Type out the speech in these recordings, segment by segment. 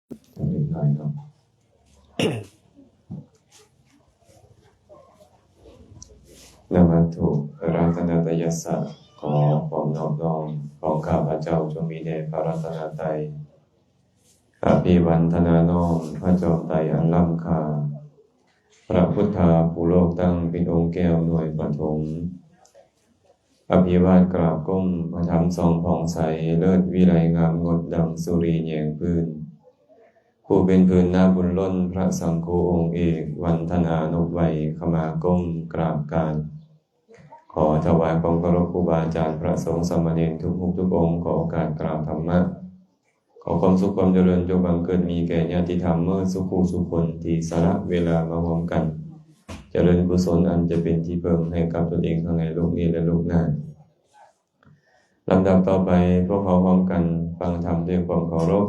ເລັກນ້ອຍເນາະ. ນະມັດຖຸ ລັດຕະນະຕະຍັດສະ ຂໍຄວາມນອບນ້ອມຂອງຂ້າພະເຈົ້າ ຈົ່ງມີແດ່ພະລັດຕະນະໄຕ. ອະພິວັນທະນານ້ອມພະຈອມໄຕອັນລ້ຳຄ່າ, ພະພຸດທາຜູ້ໂລກຕັ້ງເປັນອົງແກ້ວໜ່ວຍປະຖົມ. ອະພິວາດກາບກົ້ມພະທຳສ່ອງຜ່ອງໃສ, ເລີດວິໄລງາມງົດດັ່ງສຸລີແຍງພື້ນ. ຜູ້ເປັນພື້ນນາບຸນລົ້ນພະສັງໂຄອົງເອກ, ວັນທະນານົບໄຫວ້ ຂະມາກົ້ມກາບການ. ຂໍຖວາຍຄວາມເຄົາລົບຄູບາອາຈານ, ພະສົງສາມະເນນທຸກຮູບທຸກອົງ. ຂໍໂອກາດກ່າວທຳມະ. ຂໍຄວາມສຸກຄວາມຈະເລີນຈົ່ງບັງເກີດມີແກ່ຍາດຕິທຳເໝິດສູ່ຄູ່ສູ່ຄົນທີ່ສະຫຼະເວລາມາຮ່ວມກັນຈະເລີນກຸສົນອັນຈະເປັນທີ່ເພິ່ງໃຫ້ກັບຕົນເອງທັງໃນໂລກນີ້ ແລະ ໂລກໜ້າ. ລຳດັບຕໍ່ໄປ, ພວກເຮົາຮ່ວມກັນຟັງທຳດ້ວຍຄວາມເຄົາລົບ.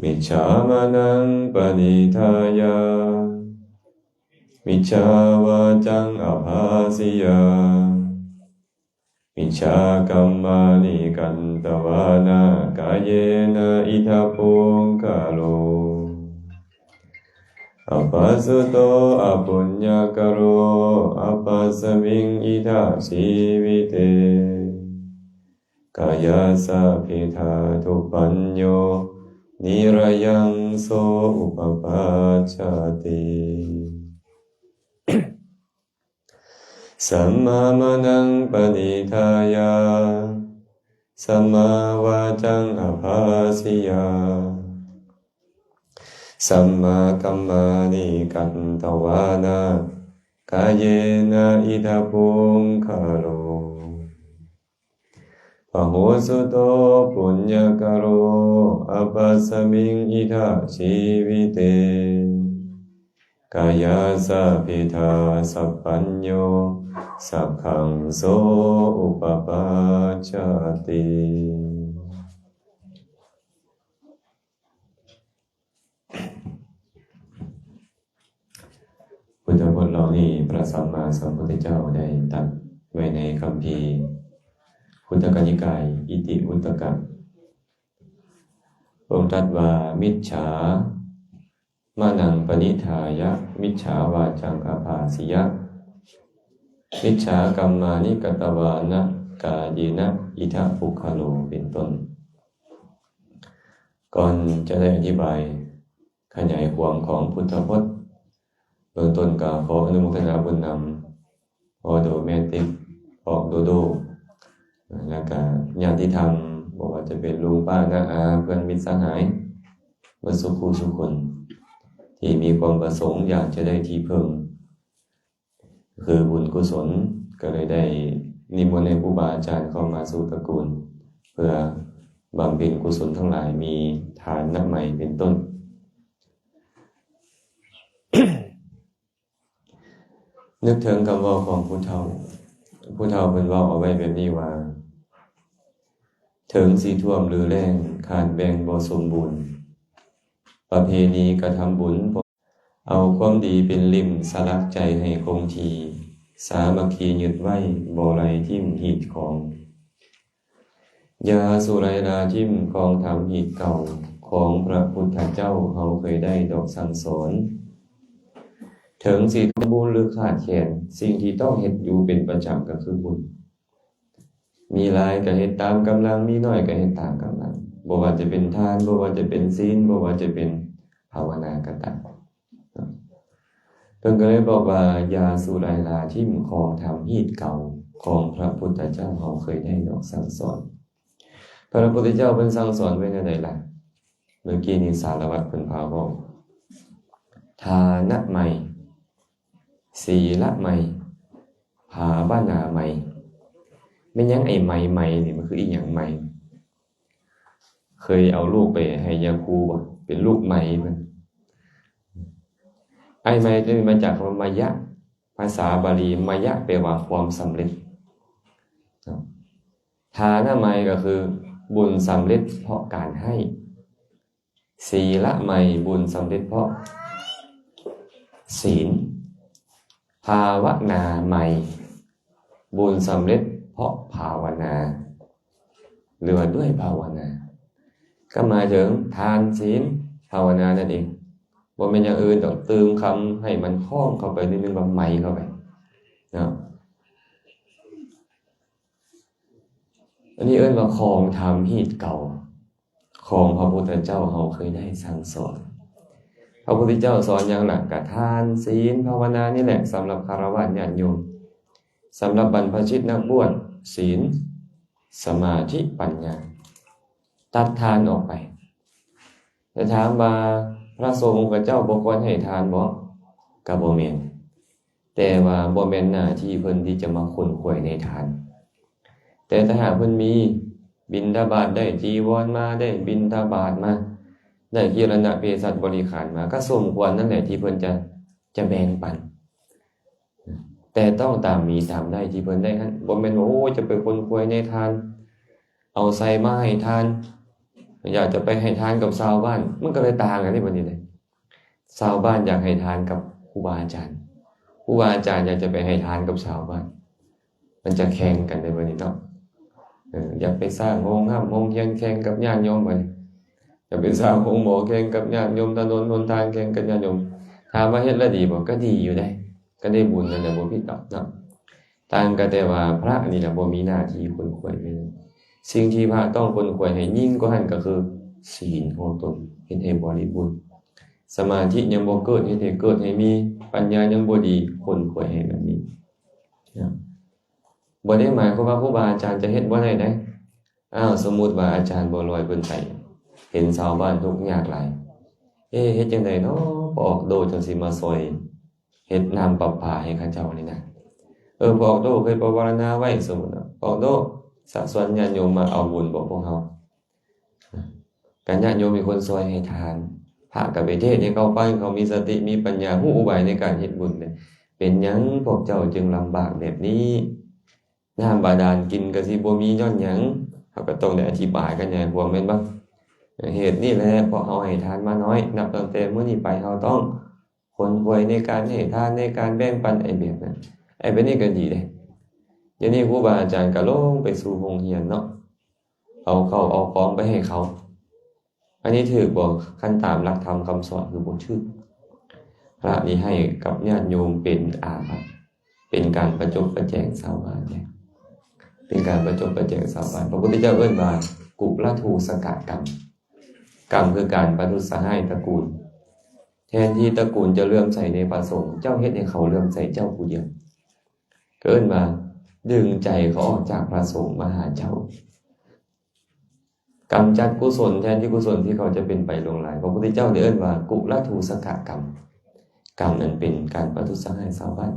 ມິດສາມານັງປະນິດຖາຍາ ມິດສາວາຈັງອະພາສິຍາ ມິດສາກັມມານິກັນຕະວານະ ກາເຍນະອິດຖະປຸງຄະໂລ ອະປາສຸໂຕອະປຸນຍາກະໂລ ອະປັດສະມິງອິດຖະຊີວິເຕ ກາຍາສະເພທາທຸປັນໂຍ ນິຣະຍັງໂສອຸປະປາດຊາຕິ. ສຳມາມານັງປະນິດຖາຍາ ສຳມາວາຈັງອະພາສິຍາ ສຳມາກັມມານິກັນຕະວານະ ກາເຍນະອິດຖະປຸງຄະໂລ ປະໂຫສຸໂຕປຸນຍາກະໂລ ອະປັດສະມິງອິດຖະຊີວິເຕ ກາຍາສະເພທາສັບປັນໂຍ ສັກຂັງໂສອຸປະປາດຊາຕິ. ພຸດທະພົດເຫຼົ່ານີ້ ພະສຳມາສຳພຸດທະເຈົ້າໄດ້ຕັດໄວ້ໃນຄຳພີຄຸດທະກະນິກາຍ ອິຕິວຸດຕະກະ. ພະອົງຕັດວ່າ ມິດສາມານັງປະນິດຖາຍະ ມິດສາວາຈັງອະພາສິຍະ ມິດສາກັມມານິກັດຕະວານະ ກາເຍນະອິດຖະປຸງຄະໂລ ເປັນຕົ້ນ. ກ່ອນຈະໄດ້ອະທິບາຍ ຂະຫຍາຍຄວາມຂອງພຸດທະພົດ, ເບື້ອງຕົ້ນກໍຂໍອະນຸໂມທະນາບຸນນຳ ພໍ່ໂດແມ່ຕິກ ອອກໂດໂດ ແລ້ວກະຍາດຕິທຳ ບໍ່ວ່າຈະເປັນລຸງປ້ານ້າອາ ເພື່ອນມິດສະຫາຍ ເບິດສູ່ຄູ່ສູ່ຄົນ ທີ່ມີຄວາມປະສົງຢາກຈະໄດ້ທີ່ເພິ່ງ ຄືບຸນກຸສົນ ກໍເລີຍໄດ້ນິມົນໃຫ້ຄູບາອາຈານເຂົ້າມາສູ່ຕະກູນ ເພື່ອບຳເພັນກຸສົນທັງຫຼາຍ ມີທານນະໄມເປັນຕົ້ນ. ນຶກເຖິງຄຳເວົ້າຂອງຜູ້ເຖົ້າ, ຜູ້ເຖົ້າເພິ່ນເວົ້າເອົາໄວ້ແບບນີ້ວ່າ ເຖິງຊິຖ້ວມຫຼືແລ້ງ ຂາດແບ່ງບໍ່ສົມບູນ, ປະເພນີກະທຳບຸນ ເອົາຄວາມດີເປັນລິ້ມສະຫຼັກໃຈໃຫ້ຄົງທີ່, ສາມັກຄີຍຶດໄວ້ ບໍ່ໄຫຼຖິ້ມຫີດຂອງ. ຢ່າສຸໄລລາຖິ້ມຂອງທຳຮີດເກົ່າ ຂອງພະພຸດທະເຈົ້າເຮົາເຄີຍໄດ້ດອກສັ່ງສອນ. ເຖິງຊິສົມບູນຫຼືຂາດແຄນ, ສິ່ງທີ່ຕ້ອງເຮັດຢູ່ເປັນປະຈຳກໍຄືບຸນ. ມີຫຼາຍກໍເຮັດຕາມກຳລັງ, ມີໜ້ອຍກໍເຮັດຕາມກຳລັງ. ບໍ່ວ່າຈະເປັນທານ, ບໍ່ວ່າຈະເປັນສິນ, ບໍ່ວ່າຈະເປັນພາວະນາກໍຕາມ. ເພິ່ນກໍເລີຍບອກວ່າ ຢ່າສຸໄລລາຖິ້ມຂອງທຳຮີດເກົ່າ ຂອງພະພຸດທະເຈົ້າເຮົາເຄີຍໄດ້ດອກສັ່ງສອນ. ພະພຸດທະເຈົ້າເພິ່ນສັ່ງສອນໄວ້ແນວໃດລະ? ເມື່ອກີ້ນີ້ສາລະວັດເພິ່ນພາເວົ້າ ທານະໄມ, ສີລະໄມ, ພາວະນາໄມ. ແມ່ນຫຍັງໄອ້ໄມໄມນີ້ ມັນຄືອີຫຍັງໄມ? ເຄີຍເອົາລູກໄປໃຫ້ຍາຄູບໍ່? ເປັນລູກໄມເພິ່ນ. ໄອ້ໄມຕົວນີ້ມາຈາກຄຳວ່າມາຍະ, ພາສາບາລີ ມາຍະ ແປວ່າຄວາມສຳເລັດ. ທານະໄມກໍຄືບຸນສຳເລັດເພາະການໃຫ້. ສີລະໄມ ບຸນສຳເລັດເພາະສີນ. ພາວະນາໄມ ບຸນສຳເລັດເພາະພາວະນາ ຫຼືວ່າດ້ວຍພາວະນາ. ກໍໝາຍເຖິງທານ ສິນ ພາວະນານັ້ນເອງ. ບໍ່ແມ່ນຢ່າງອື່ນດອກ, ຕື່ມຄຳໃຫ້ມັນຄ້ອງເຂົ້າໄປນິດໜຶ່ງ, ວ່າໄໝ້ເຂົ້າໄປເນາະ. ອັນນີ້ເອີ້ນວ່າຄອງທຳຮີດເກົ່າ ຂອງພະພຸດທະເຈົ້າເຮົາເຄີຍໄດ້ສັ່ງສອນ. ພະພຸດທະເຈົ້າສອນຫຍັງລະ? ກະທານ ສິນ ພາວະນານີ້ແຫຼະ ສຳລັບຄາລະວາດຍາດໂຍມ, ສຳລັບບັນພະຊິດນັກບວດ, ສິນ ສະມາທິ ປັນຍາ ຕັດທານອອກໄປ. ແຕ່ຖາມວ່າພະສົງຂະເຈົ້າບໍ່ຄວນໃຫ້ທານບໍ່? ກໍບໍ່ແມ່ນ. ແຕ່ວ່າບໍ່ແມ່ນໜ້າທີ່ເພິ່ນທີ່ຈະມາຂົນຂວາຍໃນທານ. ແຕ່ຖ້າຫາກເພິ່ນມີບິນທະບາດໄດ້, ຈີວອນມາໄດ້, ບິນທະບາດມາໄດ້, ກິລະນະເພສັດບໍລິຂານມາ, ກໍສົມຄວນນັ້ນແຫຼະທີ່ເພິ່ນຈະ, ຈະແບ່ງປັນ. ແຕ່ຕ້ອງຕາມມີຕາມໄດ້ທີ່ເພິ່ນໄດ້ຫັ້ນ, ບໍ່ແມ່ນວ່າ ໂອ້ຍ ຈະໄປຂົນຂວາຍໃນທານ, ເອົາໃສ່ມາໃຫ້ທານ, ຢາກຈະໄປໃຫ້ທານກັບຊາວບ້ານ, ມັນກໍເລີຍຕ່າງກັນເດ້ບັດນີ້ເດ້. ຊາວບ້ານຢາກໃຫ້ທານກັບຄູບາອາຈານ, ຄູບາອາຈານຢາກຈະໄປໃຫ້ທານກັບຊາວບ້ານ, ມັນຈະແຂ່ງກັນເດ້ບັດນີ້ເນາະ. ເອີ ຢາກໄປສ້າງໂຮງຮ່ຳໂຮງຮຽນແຂ່ງກັບຍາດໂຍມບັດນີ້, ຢາກໄປສ້າງໂຮງໝໍແຂ່ງກັບຍາດໂຍມ, ຖະໜົນຫົນທາງແຂ່ງກັບຍາດໂຍມ. ຖາມວ່າເຮັດແລ້ວດີບໍ່? ກໍດີຢູ່ເດ້, ກໍໄດ້ບຸນນັ້ນແຫຼະ, ບໍ່ຜິດດອກເນາະ. ຕ່າງກໍແຕ່ວ່າພະນີ້ລະບໍ່ມີໜ້າທີ່ຂົນຂວາຍແມ່ນ. ສິ່ງທີ່ພະຕ້ອງຂົນຂວາຍໃຫ້ຍິ່ງກວ່າຫັ້ນກໍຄື ສິນຂອງຕົນ ເຮັດໃຫ້ບໍລິບູນ, ສະມາທິຍັງບໍ່ເກີດ ເຮັດໃຫ້ເກີດໃຫ້ມີ, ປັນຍາຍັງບໍ່ດີ ຂົນຂວາຍໃຫ້ມັນມີ. ບໍ່ໄດ້ໝາຍຄວາມວ່າຄູບາອາຈານຈະເຮັດບໍ່ໄດ້ເດ້. ອ້າວ ສົມມຸດວ່າອາຈານບົວລອຍເພິ່ນໄປເຫັນຊາວບ້ານທຸກຍາກຫຼາຍ, ເອ ເຮັດຈັ່ງໃດເນາະ ພໍ່ອອກໂດຈັ່ງຊິມາຊ່ອຍເຮັດນ້ຳປະປາໃຫ້ເຂົາເຈົ້ານີ້ນະ. ເອີ ພໍ່ອອກໂດເຄີຍປະວາລະນາໄວ້, ສົມມຸດວ່າ ພໍ່ອອກໂດ ຊັກຊວນຍາດໂຍມມາເອົາບຸນບໍພວກເຮົາ? ການຍາດໂຍມມີຄົນຊ່ອຍໃຫ້ທານ, ພະກໍໄປເທດໃຫ້ເຂົາຟັງ, ເຂົາມີສະຕິມີປັນຍາ ຮູ້ອຸບາຍໃນການເຮັດບຸນ. ເປັນຫຍັງພວກເຈົ້າຈຶ່ງລຳບາກແບບນີ້? ນ້ຳບາດານກິນກໍຊິບໍ່ມີຍ້ອນຫຍັງ? ເຮົາກໍຕ້ອງໄດ້ອະທິບາຍກັນໃຫຍ່ພວງແມ່ນບໍ່? ເຫດນີ້ແຫຼະ ເພາະເຮົາໃຫ້ທານມາໜ້ອຍ, ນັບຕັ້ງແຕ່ມື້ນີ້ໄປເຮົາຕ້ອງຂົນຂວາຍໃນການໃຫ້ທານ, ໃນການແບ່ງປັນ. ໄອ້ແບບນັ້ນ ໄອ້ແບບນີ້ກໍດີເດ້. ດຽວນີ້ຄູບາອາຈານກໍລົງໄປສູ່ໂຮງຮຽນເນາະ, ເອົາເຂົ້າເອົາຂອງໄປໃຫ້ເຂົາ. ອັນນີ້ຖືກບໍ່? ຄັນຕາມຫຼັກທຳຄຳສອນຄືບໍ່ຖືກ. ພະນີ້ໃຫ້ກັບຍາດໂຍມເປັນອາບັດ, ເປັນການປະຈົບປະແຈງຊາວບ້ານເດ້, ເປັນການປະຈົບປະແຈງຊາວບ້ານ. ພະພຸດທະເຈົ້າເອີ້ນວ່າ ກຸລະທູສະກະກຳ, ກຳຄືການປະທຸດສະຮ້າຍຕະກູນ. ແທນທີ່ຕະກູນຈະເຫຼື້ອມໃສໃນພະສົງ, ເຈົ້າເຮັດໃຫ້ເຂົາເຫຼື້ອມໃສເຈົ້າຜູ້ດຽວ, ກໍເອີ້ນວ່າດຶງໃຈເຂົາອອກຈາກພະສົງມາຫາເຈົ້າ. ກຳຈັດກຸສົນແທນທີ່ກຸສົນທີ່ເຂົາຈະເປັນໄປຫຼວງຫຼາຍ. ພະພຸດທະເຈົ້າໄດ້ເອີ້ນວ່າ ກຸລະທູສະກະກຳ, ກຳນັ້ນເປັນການປະທຸດສະຮ້າຍຊາວບ້ານ.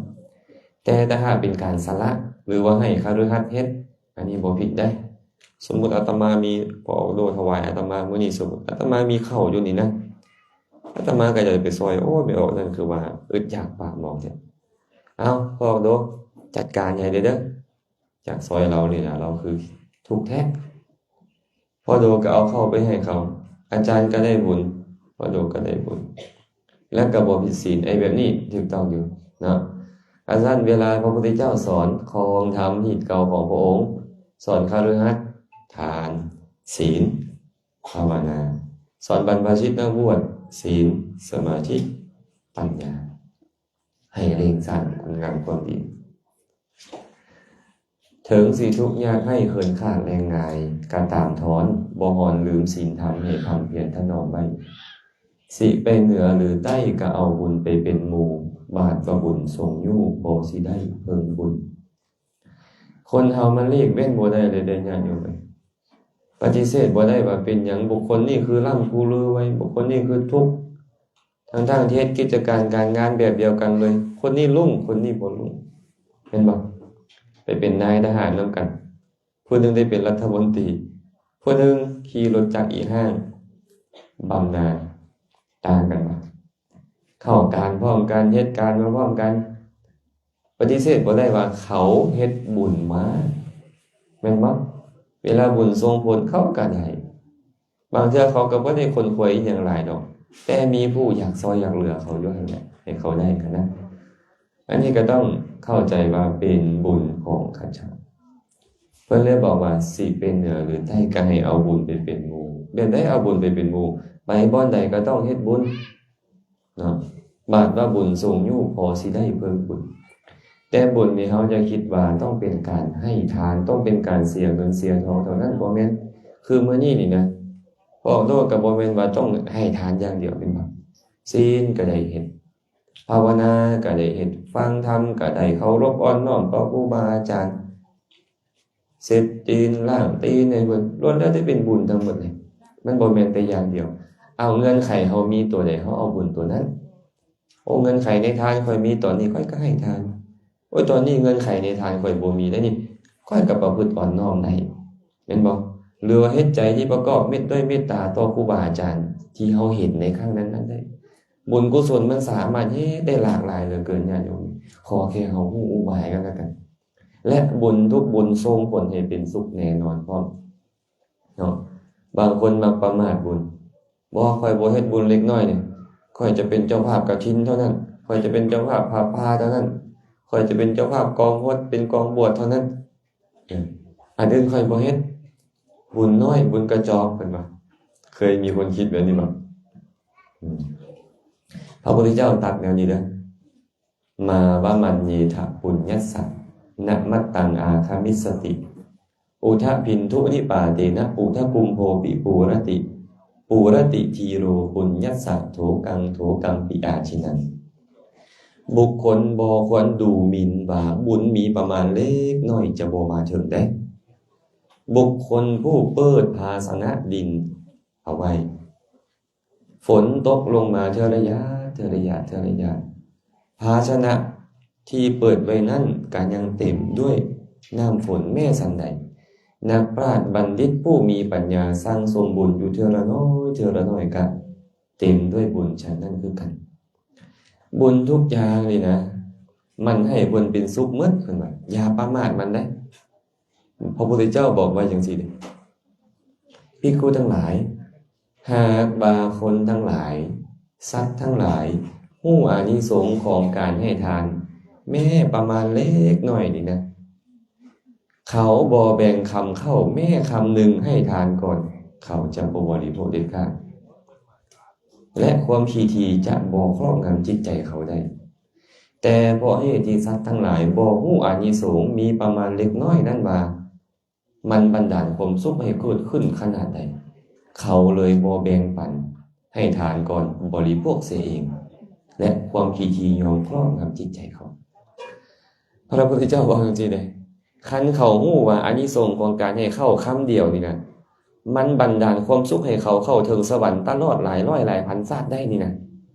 ແຕ່ຖ້າຫາກເປັນການສະຫຼະ ຫຼືວ່າໃຫ້ຄະລືຫັດເຮັດ, ອັນນີ້ບໍ່ຜິດໄດ໋. ສົມມຸດອາດຕະມາມີ ພໍ່ອອກໂດຖວາຍອາດຕະມາມື້ນີ້, ສົມມຸດອາດຕະມາມີເຂົ້າຢູ່ນີ້ນະ, ອາດຕະມາກໍຢາກຈະໄປຊ່ອຍ. ໂອ້ ແມ່ອອກນັ້ນຄືວ່າອຶດຢາກປາກໝອງແທ້. ເອົາ ພໍ່ອອກໂດ ຈັດການໃຫ້ເດີເດີ. ຢາກຊ່ອຍລາວນີ້ນະ, ລາວຄືທຸກແທ້. ພໍ່ໂດກໍເອົາເຂົ້າໄປໃຫ້ເຂົາ, ອາຈານກໍໄດ້ບຸນ, ພໍ່ໂດກໍໄດ້ບຸນ, ແລ້ວກໍບໍ່ຜິດສິນ. ໄອ້ແບບນີ້ຖືກຕ້ອງຢູ່ເນາະ. ອັນຊັ້ນເວລາພະພຸດທະເຈົ້າສອນ ຄອງທຳຮີດເກົ່າຂອງພະອົງ, ສອນຄະລືຫັດ ທານ, ສິນ, ພາວະນາ, ສອນບັນພະຊິດນັກບວດ ສິນ, ສະມາທິ, ປັນຍາ. ໃຫ້ເລັ່ງສ້າງຄຸນງາມຄວາມດີ. ເຖິງຊິທຸກຍາກໄຮ້ເຂີນຂາດແລງງາຍ ກະຕາມທອນ, ບໍ່ຫອນລືມສິນທຳໃຫ້ພຳພຽນຖະໜອມໄວ້. ຊິໄປເໜືອຫຼືໃຕ້ກະເອົາບຸນໄປເປັນໝູ່, ບາດວ່າບຸນຊົງຢູ່ ບໍ່ຊິໄດ້ເພິ່ງບຸນ. ຄົນເຮົາມັນຫຼີກເວັ້ນບໍ່ໄດ້ເລີຍເດ້ຍາດໂຍມເອີຍ. ປະຕິເສດບໍ່ໄດ້ວ່າເປັນຫຍັງບຸກຄົນນີ້ຄືລ່ຳຄືລືໄວ້, ບຸກຄົນນີ້ຄືທຸກ, ທັງໆທີ່ເຮັດກິດຈະການການງານແບບດຽວກັນເລີຍ, ຄົນນີ້ລຸ້ງ ຄົນນີ້ບໍ່ລຸ້ງ, ແມ່ນບໍ່? ໄປເປັນນາຍທະຫານນຳກັນ, ຜູ້ໜຶ່ງໄດ້ເປັນລັດຖະມົນຕີ, ຜູ້ໜຶ່ງຂີ່ລົດຈັກອີ່ຫ້າງ, ບຳນານ, ຕ່າງກັນບໍ່? ເຂົ້າການພ້ອມກັນ, ເຮັດການມາພ້ອມກັນ. ປະຕິເສດບໍ່ໄດ້ວ່າເຂົາເຮັດບຸນມາ, ແມ່ນບໍ່? ເວລາບຸນສົ່ງຜົນເຂົາກໍໄດ້, ບາງເທື່ອເຂົາກໍບໍ່ໄດ້ຂົນຂວາຍອີ່ຫຍັງຫຼາຍດອກ, ແຕ່ມີຜູ້ຢາກຊ່ອຍຢາກເຫຼືອເຂົາຢູ່ຫັ້ນແຫຼະ, ໃຫ້ເຂົາໄດ້ຫັ້ນນະ. ອັນນີ້ກໍຕ້ອງເຂົ້າໃຈວ່າເປັນບຸນຂອງເຂົາເຈົ້າ. ເພິ່ນເລີຍບອກວ່າ ຊິເປັນເໜືອຫຼືໃຕ້ ກໍໃຫ້ເອົາບຸນໄປເປັນໝູ່, ແບບໃດເອົາບຸນໄປເປັນໝູ່? ໄປບ່ອນໃດກໍຕ້ອງເຮັດບຸນເນາະ. ບາດວ່າບຸນສູງຢູ່ ພໍຊິໄດ້ເພີ່ມບຸນ. ແຕ່ບຸນນີ້ເຮົາຢ່າຄິດວ່າຕ້ອງເປັນການໃຫ້ທານ, ຕ້ອງເປັນການເສຍເງິນເສຍທອງເທົ່ານັ້ນ, ບໍ່ແມ່ນ. ຄືມື້ນີ້ນີ້ນະ, ເວົ້າໂລດກໍບໍ່ແມ່ນວ່າຕ້ອງໃຫ້ທານຢ່າງດຽວ, ແມ່ນບໍ່? ສິນກໍໄດ້ເຮັດ, ພາວະນາກໍໄດ້ເຮັດ, ຟັງທຳກໍໄດ້, ເຄົາລົບອ່ອນນ້ອມຕໍ່ຄູບາອາຈານ, ເຊັດຕີນ, ລ້າງຕີນໃຫ້ເພິ່ນ, ລ້ວນແລ້ວແຕ່ເປັນບຸນທັງໝົດເລີຍ. ມັນບໍ່ແມ່ນແຕ່ຢ່າງດຽວ. ເອົາ ເງື່ອນໄຂເຮົາມີຕົວໃດ, ເຮົາເອົາບຸນຕົວນັ້ນ. ໂອ້ ເງື່ອນໄຂໃນທານຂ້ອຍມີຕອນນີ້ ຂ້ອຍກໍໃຫ້ທານ. ໂອ້ຍ ຕອນນີ້ເງື່ອນໄຂໃນທານຂ້ອຍບໍ່ມີແລ້ວນີ້, ຂ້ອຍກໍປະພຶດອ່ອນນ້ອມໄດ້, ແມ່ນບໍ່? ຫຼືວ່າເຮັດໃຈທີ່ປະກອບເມດ ດ້ວຍເມດຕາຕໍ່ຄູບາອາຈານທີ່ເຮົາເຫັນໃນຄັ້ງນັ້ນໆໄດ້. ບຸນກຸສົນມັນສາມາດເຮັດໄດ້ຫຼາກຫຼາຍເຫຼືອເກີນ, ຍາດໂຍມ. ຂໍແຄ່ເຮົາຮູ້ອຸບາຍກໍແລ້ວກັນ. ແລະ ບຸນທຸກບຸນສົ່ງຜົນໃຫ້ເປັນສຸກແນ່ນອນພ້ອມເນາະ. ບາງຄົນມັກປະໝາດບຸນ, ບໍ່, ຂ້ອຍບໍ່ເຮັດບຸນເລັກນ້ອຍນີ້, ຂ້ອຍຈະເປັນເຈົ້າພາບກະຖິນເທົ່ານັ້ນ, ຂ້ອຍຈະເປັນເຈົ້າພາບຜ້າປ່າເທົ່ານັ້ນ, ຂ້ອຍຈະເປັນເຈົ້າພາບກອງຫົດ ເປັນກອງບວດເທົ່ານັ້ນ. ເອີ ອັນອື່ນຂ້ອຍບໍ່ເຮັດ, ບຸນນ້ອຍ ບຸນກະຈອກ, ເພິ່ນວ່າ. ເຄີຍມີຄົນຄິດແບບນີ້ບໍ່? ອືມ ພະພຸດທະເຈົ້າຕັດແນວນີ້ເດີ້. ມາວະມັນເຍທະປຸນຍັດສະ ນະມັດຕັງອາຄະມິດສະຕິ ອຸທະພິນທຸນິປາເຕນະ ອຸທະກຸມໂພປິປູລະຕິ ປູລະຕິທີໂຣປຸນຍັດສະ ໂທກັງໂທກັມປິອາທິນັງ. ບຸກຄົນບໍ່ຄວນດູໝິ່ນວ່າບຸນມີປະມານເລັກນ້ອຍຈະບໍ່ມາເຖິງໄດ້. ບຸກຄົນຜູ້ເປີດພາຊະນະດິນເອົາໄວ້ ຝົນຕົກລົງມາເທື່ອລະຫຍາດ ເທື່ອລະຫຍາດ ເທື່ອລະຫຍາດ, ພາຊະນະທີ່ເປີດໄວ້ນັ້ນກໍຍັງເຕັມດ້ວຍນ້ຳຝົນແມ້ສັນໃດ. ນັກປາດບັນດິດຜູ້ມີປັນຍາສັ່ງສົມບຸນຢູ່ເທື່ອລະໜ້ອຍ ເທື່ອລະໜ້ອຍກໍເຕັມດ້ວຍບຸນ ສະນັ້ນຄືກັນ. ບຸນທຸກຢ່າງນີ້ນະ ມັນໃຫ້ເພິ່ນເປັນສຸກໝົດ, ເພິ່ນວ່າ ຢ່າປະໝາດມັນເດ້. ພະພຸດທະເຈົ້າບອກວ່າຈັ່ງຊີ້ເດ້, ພິກຂຸທັງຫຼາຍ, ຫາກວ່າຄົນທັງຫຼາຍ, ສັດທັງຫຼາຍ ຮູ້ອານິສົງຂອງການໃຫ້ທານ ແມ້ປະມານເລັກນ້ອຍນີ້ນະ, ເຂົາບໍ່ແບ່ງຄຳເຂົ້າແມ້ຄຳໜຶ່ງໃຫ້ທານກ່ອນ, ເຂົາຈະບໍ່ບໍລິໂພກເດັດຂາດ ແລະ ຄວາມຂີ້ຖີ່ຈະບໍ່ຄອບງຳຈິດໃຈເຂົາໄດ້. ແຕ່ເພາະເຫດທີ່ສັດທັງຫຼາຍບໍ່ຮູ້ອານິສົງມີປະມານເລັກນ້ອຍນັ້ນວ່າ ມັນບັນດານຄວາມສຸກໃຫ້ເກີດຂຶ້ນຂະໜາດໃດ, ເຂົາເລີຍບໍ່ແບ່ງປັນໃຫ້ທານກ່ອນບໍລິໂພກເສຍເອງ ແລະ ຄວາມຂີ້ຖີ່ຍອມຄອບງຳຈິດໃຈເຂົາ. ພະພຸດທະເຈົ້າເວົ້າຈັ່ງຊີ້ເດ້, ຄັນເຂົາຮູ້ວ່າອານິສົງຂອງການໃຫ້ເຂົ້າຄຳດຽວນີ້ນະ ມັນບັນດານຄວາມສຸກໃຫ້ເຂົາເຂົ້າເຖິງສະຫວັນຕະຫຼອດຫຼາຍຮ້ອຍຫຼາຍພັນຊາດໄດ້ນີ້ນະ,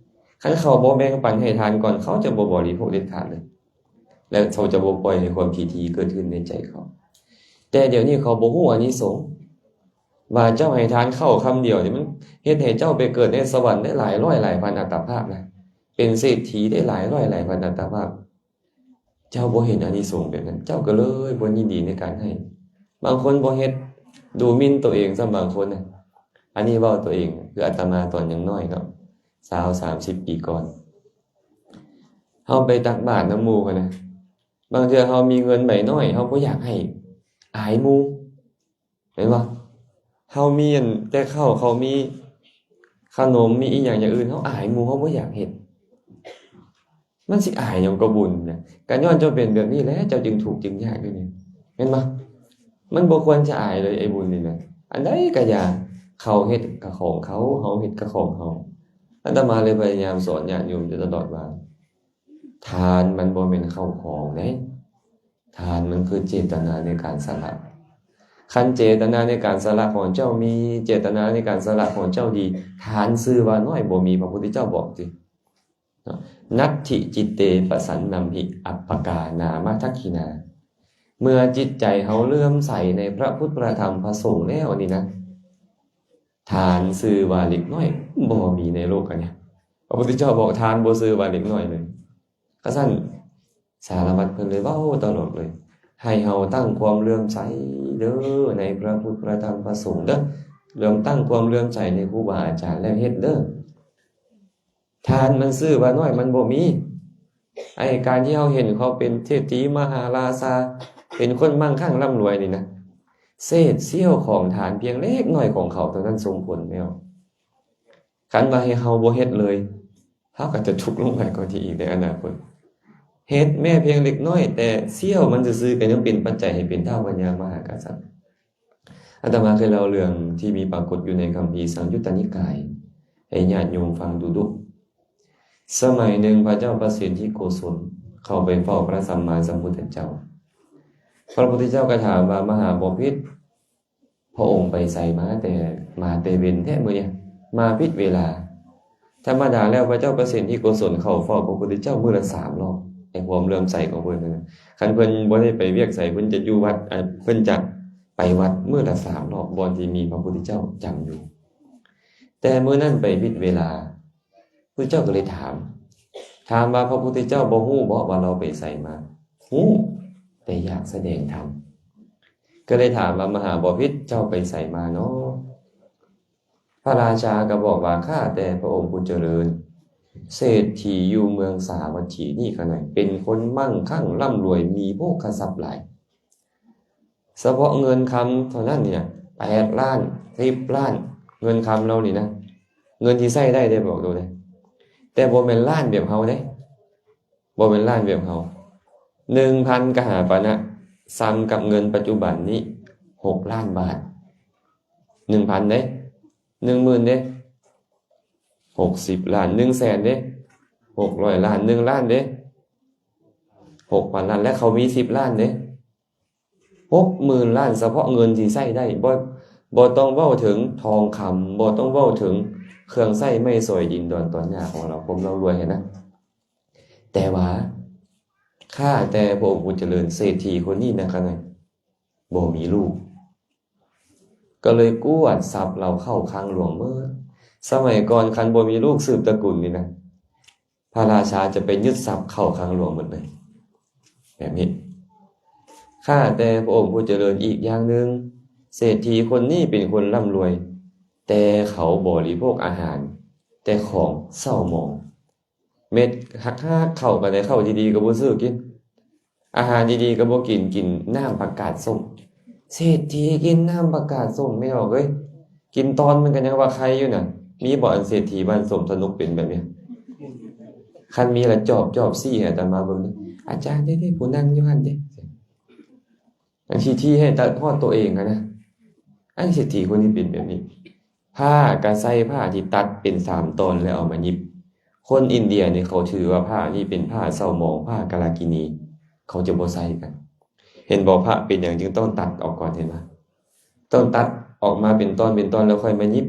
ຄັນເຂົາບໍ່ແບ່ງປັນໃຫ້ທານກ່ອນ, ເຂົາຈະບໍ່ບໍລິໂພກເດັດຂາດເລີຍ ແລະ ເຂົາຈະບໍ່ປ່ອຍໃຫ້ຄວາມຂີ້ຖີ່ເກີດຂຶ້ນໃນໃຈເຂົາ. ແຕ່ດຽວນີ້ເຂົາບໍ່ຮູ້ອານິສົງ ວ່າເຈົ້າໃຫ້ທານເຂົ້າຄຳດຽວນີ້ ມັນເຮັດໃຫ້ເຈົ້າໄປເກີດໃນສະຫວັນໄດ້ຫຼາຍຮ້ອຍຫຼາຍພັນອັດຕະພາບນະ, ເປັນເສດຖີໄດ້ຫຼາຍຮ້ອຍຫຼາຍພັນອັດຕະພາບ. ເຈົ້າບໍ່ເຫັນອານິສົງແບບນັ້ນ, ເຈົ້າກໍເລີຍບໍ່ຍິນດີໃນການໃຫ້. ບາງຄົນບໍ່ເຮັດ, ດູໝິ່ນຕົວເອງຊ້ຳບາງຄົນນະ. ອັນນີ້ເວົ້າຕົວເອງ, ຄືອາດຕະມາຕອນຍັງນ້ອຍເນາະ, ຊາວ ສາມສິບປີກ່ອນ, ເຮົາໄປຕັກບາດນຳໝູ່ຫັ້ນນະ, ບາງເທື່ອເຮົາມີເງິນໃບນ້ອຍ, ເຮົາບໍ່ຢາກໃຫ້, ອາຍໝູ່. ແມ່ນບໍ່? ເຮົາມີອັນແຕ່ເຂົ້າ, ເຂົາມີຂະໜົມ, ມີອີ່ຫຍັງຢ່າງອື່ນ, ເຮົາອາຍໝູ່, ເຮົາບໍ່ຢາກເຮັດ. ມັນຊິອາຍຫຍັງກໍບຸນນະ? ກໍຍ້ອນເຈົ້າເປັນແບບນີ້ແຫຼະ, ເຈົ້າຈຶ່ງທຸກຈຶ່ງຍາກຢູ່ນີ້, ແມ່ນບໍ່? ມັນບໍ່ຄວນຈະອາຍເລີຍ, ໄອ້ບຸນນີ້ນະ. ອັນໃດກໍຢ່າ, ເຂົາເຮັດກໍຂອງເຂົາ, ເຮົາເຮັດກໍຂອງເຮົາ. ອາດຕະມາເລີຍພະຍາຍາມສອນຍາດໂຍມຢູ່ຕະຫຼອດວ່າ ທານມັນບໍ່ແມ່ນເຂົ້າຂອງເດ້. ທານມັນຄືເຈດຕະນາໃນການສະຫຼະ. ຄັນເຈດຕະນາໃນການສະຫຼະຂອງເຈົ້າມີ, ເຈດຕະນາໃນການສະຫຼະຂອງເຈົ້າດີ, ທານຊື່ວ່ານ້ອຍບໍ່ມີ. ພະພຸດທະເຈົ້າບອກຕິ, ນັດຖິຈິດເຕປະສັນນຳຫິ ອັບປະການາມະທັກຂິນາ. ເມື່ອຈິດໃຈເຮົາເຫຼື້ອມໃສໃນພະພຸດ ພະທຳ ພະສົງແລ້ວນີ້ນະ, ທານຊື່ວ່າເລັກນ້ອຍບໍ່ມີໃນໂລກອັນນີ້. ພະພຸດທະເຈົ້າບອກທານບໍ່ຊື່ວ່າເລັກນ້ອຍເລີຍ. ກະຊັ້ນ ສາລະວັດເພິ່ນເລີຍເວົ້າຕະຫຼອດເລີຍ, ໃຫ້ເຮົາຕັ້ງຄວາມເຫຼື້ອມໃສເດີ້ ໃນພະພຸດ ພະທຳ ພະສົງເດີ້, ເລີ່ມຕັ້ງຄວາມເຫຼື້ອມໃສໃນຄູບາອາຈານແລ້ວເຮັດເດີ້. ທານມັນຊື່ວ່ານ້ອຍມັນບໍ່ມີ. ໄອ້ການທີ່ເຮົາເຫັນເຂົາເປັນເສດຖີມະຫາລາຊາ, ເປັນຄົນມັ່ງຄັ່ງລ່ຳລວຍນີ້ນະ, ເສດສ່ຽວຂອງທານພຽງເລັກນ້ອຍຂອງເຂົາເທົ່ານັ້ນສົ່ງຜົນແລ້ວ. ຄັນວ່າໃຫ້ເຮົາບໍ່ເຮັດເລີຍ ເຮົາກໍຈະທຸກລົງຫຼາຍກວ່ານີ້ອີກໃນອະນາຄົດ. ເຮັດແມ້ພຽງເລັກນ້ອຍ ແຕ່ສ່ຽວມັນຊື່ໆ ກໍຍັງເປັນປັດໄຈໃຫ້ເປັນທ້າວພະຍາມະຫາກະສັດ. ອາດຕະມາເຄີຍເລົ່າເລື່ອງທີ່ມີປາກົດຢູ່ໃນຄຳພີສັງຍຸດຕະນິກາຍ ໃຫ້ຍາດໂຍມຟັງດຸໆ. ສະໄໝໜຶ່ງ ພະເຈົ້າປະເສນທິໂກສົນເຂົ້າໄປເຝົ້າພະສຳມາສຳພຸດທະເຈົ້າ. ພະພຸດທະເຈົ້າກໍຖາມວ່າ ມະຫາບໍພິດ ພະອົງໄປໃສມາແຕ່ ມາແຕ່ເວັນແທ້ມື້ນີ້ ມາຜິດເວລາ. ທຳມະດາແລ້ວ ພະເຈົ້າປະເສນທິໂກສົນເຂົ້າເຝົ້າພະພຸດທະເຈົ້າມື້ລະສາມຮອບ ໃຫ້ຄວາມເຫຼື້ອມໃສຂອງເພິ່ນນັ້ນນະ. ຄັນເພິ່ນບໍ່ໄດ້ໄປວຽກໃສ ເພິ່ນຈະຢູ່ວັດ ອາ ເພິ່ນຈະໄປວັດມື້ລະສາມຮອບ ບ່ອນທີ່ມີພະພຸດທະເຈົ້າຈຳຢູ່. ແຕ່ມື້ນັ້ນໄປຜິດເວລາ ພະພຸດທະເຈົ້າກໍເລີຍຖາມ ຖາມວ່າ ພະພຸດທະເຈົ້າບໍ່ຮູ້ບໍວ່າລາວໄປໃສມາ? ຮູ້ ແຕ່ຢາກສະແດງທຳ. ກໍເລີຍຖາມວ່າ ມະຫາບໍພິດ ເຈົ້າໄປໃສມານໍ? ພະລາຊາກໍບອກວ່າ ຂ້າແຕ່ພະອົງຜູ້ຈະເລີນ, ເສດຖີຢູ່ເມືອງສາວັດຖີນີ້ຂ້ານ້ອຍ ເປັນຄົນມັ່ງຄັ່ງລ່ຳລວຍ ມີໂພຄະຊັບຫຼາຍ. ສະເພາະເງິນຄຳເທົ່ານັ້ນນີ້ນະ ແປດລ້ານ ສິບລ້ານ ເງິນຄຳເຫຼົ່ານີ້ນະ ເງິນທີ່ໃຊ້ໄດ້ເດ້ ບອກໂຕເດ້ ແຕ່ບໍ່ແມ່ນລ້ານແບບເຮົາເດ້ ບໍ່ແມ່ນລ້ານແບບເຮົາ. ໜຶ່ງພັນກະຫາປານະ ສ່ຳກັບເງິນປັດຈຸບັນນີ້ ຫົກລ້ານບາດ. ໜຶ່ງພັນເດ້ ໜຶ່ງໝື່ນເດ້ ຫົກສິບລ້ານ. ໜຶ່ງແສນເດ້ ຫົກຮ້ອຍລ້ານ. ໜຶ່ງລ້ານເດ້ ຫົກພັນລ້ານ. ແລະ ເຂົາມີສິບລ້ານເດ້ ຫົກໝື່ນລ້ານ ສະເພາະເງິນທີ່ໃຊ້ໄດ້ ບໍ່ ບໍ່ຕ້ອງເວົ້າເຖິງທອງຄຳ ບໍ່ຕ້ອງເວົ້າເຖິງເຄື່ອງໃຊ້ໄມ້ສອຍດິນດອນຕອນຫຍ້າຂອງລາວ ຄວາມເຮົາລວຍຫັ້ນນະ. ແຕ່ວ່າ ຂ້າແຕ່ພະອົງຜູ້ຈະເລີນ ເສດຖີຄົນນີ້ນະ ຂ້ານ້ອຍ ບໍ່ມີລູກ ກໍເລີຍກວາດຊັບລາວເຂົ້າຄັງຫຼວງໝົດ. ສະໄໝກ່ອນຄັນບໍ່ມີລູກສືບຕະກຸນນີ້ນະ ພະລາຊາຈະໄປຍຶດຊັບເຂົ້າຄັງຫຼວງໝົດເລີຍ ແບບນີ້. ຂ້າແຕ່ພະອົງຜູ້ຈະເລີນ ອີກຢ່າງໜຶ່ງ ເສດຖີຄົນນີ້ເປັນຄົນລ່ຳລວຍ ແຕ່ເຂົາບໍລິໂພກອາຫານແຕ່ຂອງເສົ້າໝອງ ເມັດຮັກໆ ເຂົ້າກໍໄດ້ ເຂົ້າດີໆກໍບໍ່ຊື້ກິນ ອາຫານດີໆກໍບໍ່ກິນ ກິນນ້ຳຜັກກາດສົ້ມ. ເສດຖີກິນນ້ຳຜັກກາດສົ້ມ ແມ່ອອກເອີຍ ກິນຕອນມັນກໍຍັງວ່າໄຄຢູ່ນະ. ມີບໍ່ອັນເສດຖີບ້ານສົມສະໜຸກເປັນແບບນີ້? ຄັນມີລະຈອບ ຈອບຊີ້ໃຫ້ອາດຕະມາເບິ່ງເດີ ອາຈານເດ້ ເດ້ ຜູ້ນັ່ງຢູ່ຫັ້ນເດ້. ອັນທີ່ ທີ່ໃຫ້ຕັດຮອດໂຕເອງຫັ້ນນະ ອັນເສດຖີຄົນນີ້ເປັນແບບນີ້. ຜ້າກໍໃສ່ຜ້າທີ່ຕັດເປັນສາມຕອນແລ້ວເອົາມາຫຍິບ. ຄົນອິນເດຍນີ້ເຂົາຖືວ່າຜ້ານີ້ເປັນຜ້າເສົ້າໝອງ ຜ້າກາລາກິນີ ເຂົາຈະບໍ່ໃສ່ກັນ. ເຫັນບໍ່ ພະເປັນຫຍັງຈຶ່ງຕ້ອງຕັດອອກກ່ອນ ເຫັນບໍ່? ຕ້ອງຕັດອອກມາເປັນຕອນເປັນຕອນແລ້ວຄ່ອຍມາຫຍິບ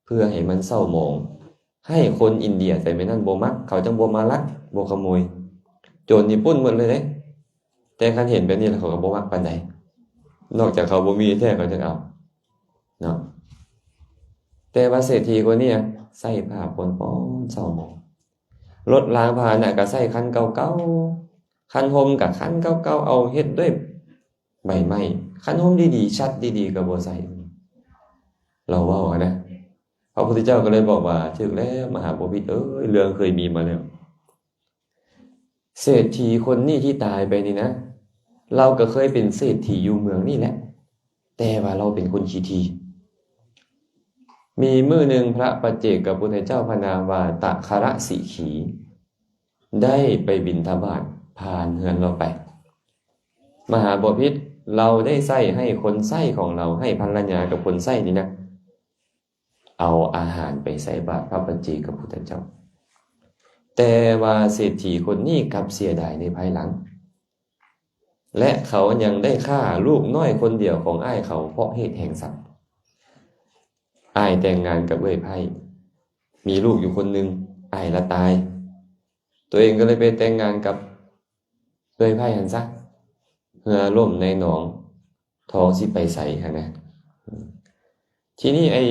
ເພື່ອໃຫ້ມັນເສົ້າໝອງ ໃຫ້ຄົນອິນເດຍໃສ່ແມ່ນນັ້ນບໍ່ມັກ ເຂົາຈັ່ງບໍ່ມາລັກ ບໍ່ຂະໂມຍ. ໂຈນນີ້ປຸ້ນໝົດເລີຍເດ້ ແຕ່ຄັນເຫັນແບບນີ້ແລ້ວເຂົາກໍບໍ່ມັກປານໃດ ນອກຈາກເຂົາບໍ່ມີແທ້ເຂົາຈຶ່ງເອົາເນາະ. ແຕ່ວ່າເສດຖີຄົນນີ້ໃສ່ຜ້າປົນໆ ເສົ້າໝອງ ລົດລາງພາຫະນະກໍໃຊ້ຄັນເກົ່າໆ ຄັນຮົ່ມກໍຄັນເກົ່າໆ ເອົາເຮັດດ້ວຍໃບໄມ້ ຄັນຮົ່ມດີໆ ຊັດດີໆ ກໍບໍ່ໃສ່ ລາວເວົ້ານະ. ພະພຸດທະເຈົ້າກໍເລີຍບອກວ່າ ຖືກແລ້ວ ມະຫາບໍພິດເອີຍ ເລື່ອງເຄີຍມີມາແລ້ວ. ເສດຖີຄົນນີ້ທີ່ຕາຍໄປນີ້ນະ ລາວກໍເຄີຍເປັນເສດຖີຢູ່ເມືອງນີ້ແຫຼະ ແຕ່ວ່າລາວເປັນຄົນຂີ້ຖີ່. ມີມື້ໜຶ່ງ ພະປັດເຈກະພຸດທະເຈົ້າ ພະນາມວ່າຕະຄະລະສີຄີ ໄດ້ໄປບິນທະບາດຜ່ານເຮືອນລາວໄປ. ມະຫາບໍພິດ ລາວໄດ້ໃຊ້ໃຫ້ຄົນໃຊ້ຂອງລາວ ໃຫ້ພັນລະຍາກັບຄົນໃຊ້ນີ້ນະ ເອົາອາຫານໄປໃສ່ບາດພະປັດເຈກະພຸດທະເຈົ້າ. ແຕ່ວ່າເສດຖີຄົນນີ້ກັບເສຍດາຍໃນພາຍຫຼັງ ແລະ ເຂົາຍັງໄດ້ຂ້າລູກນ້ອຍຄົນດຽວຂອງອ້າຍເຂົາເພາະເຫດແຫ່ງສັກ. ອ້າຍແຕ່ງງານກັບເອື້ອຍໃພ້ ມີລູກຢູ່ຄົນໜຶ່ງ ອ້າຍລະຕາຍ ຕົວເອງກໍເລີຍໄປແຕ່ງງານກັບເອື້ອຍໃພ້ຫັ້ນຊະ ເຮືອລົ້ມໃນໜອງ ທອງຊິໄປໃສຫັ້ນນະ. ທີນີ້ໄອ້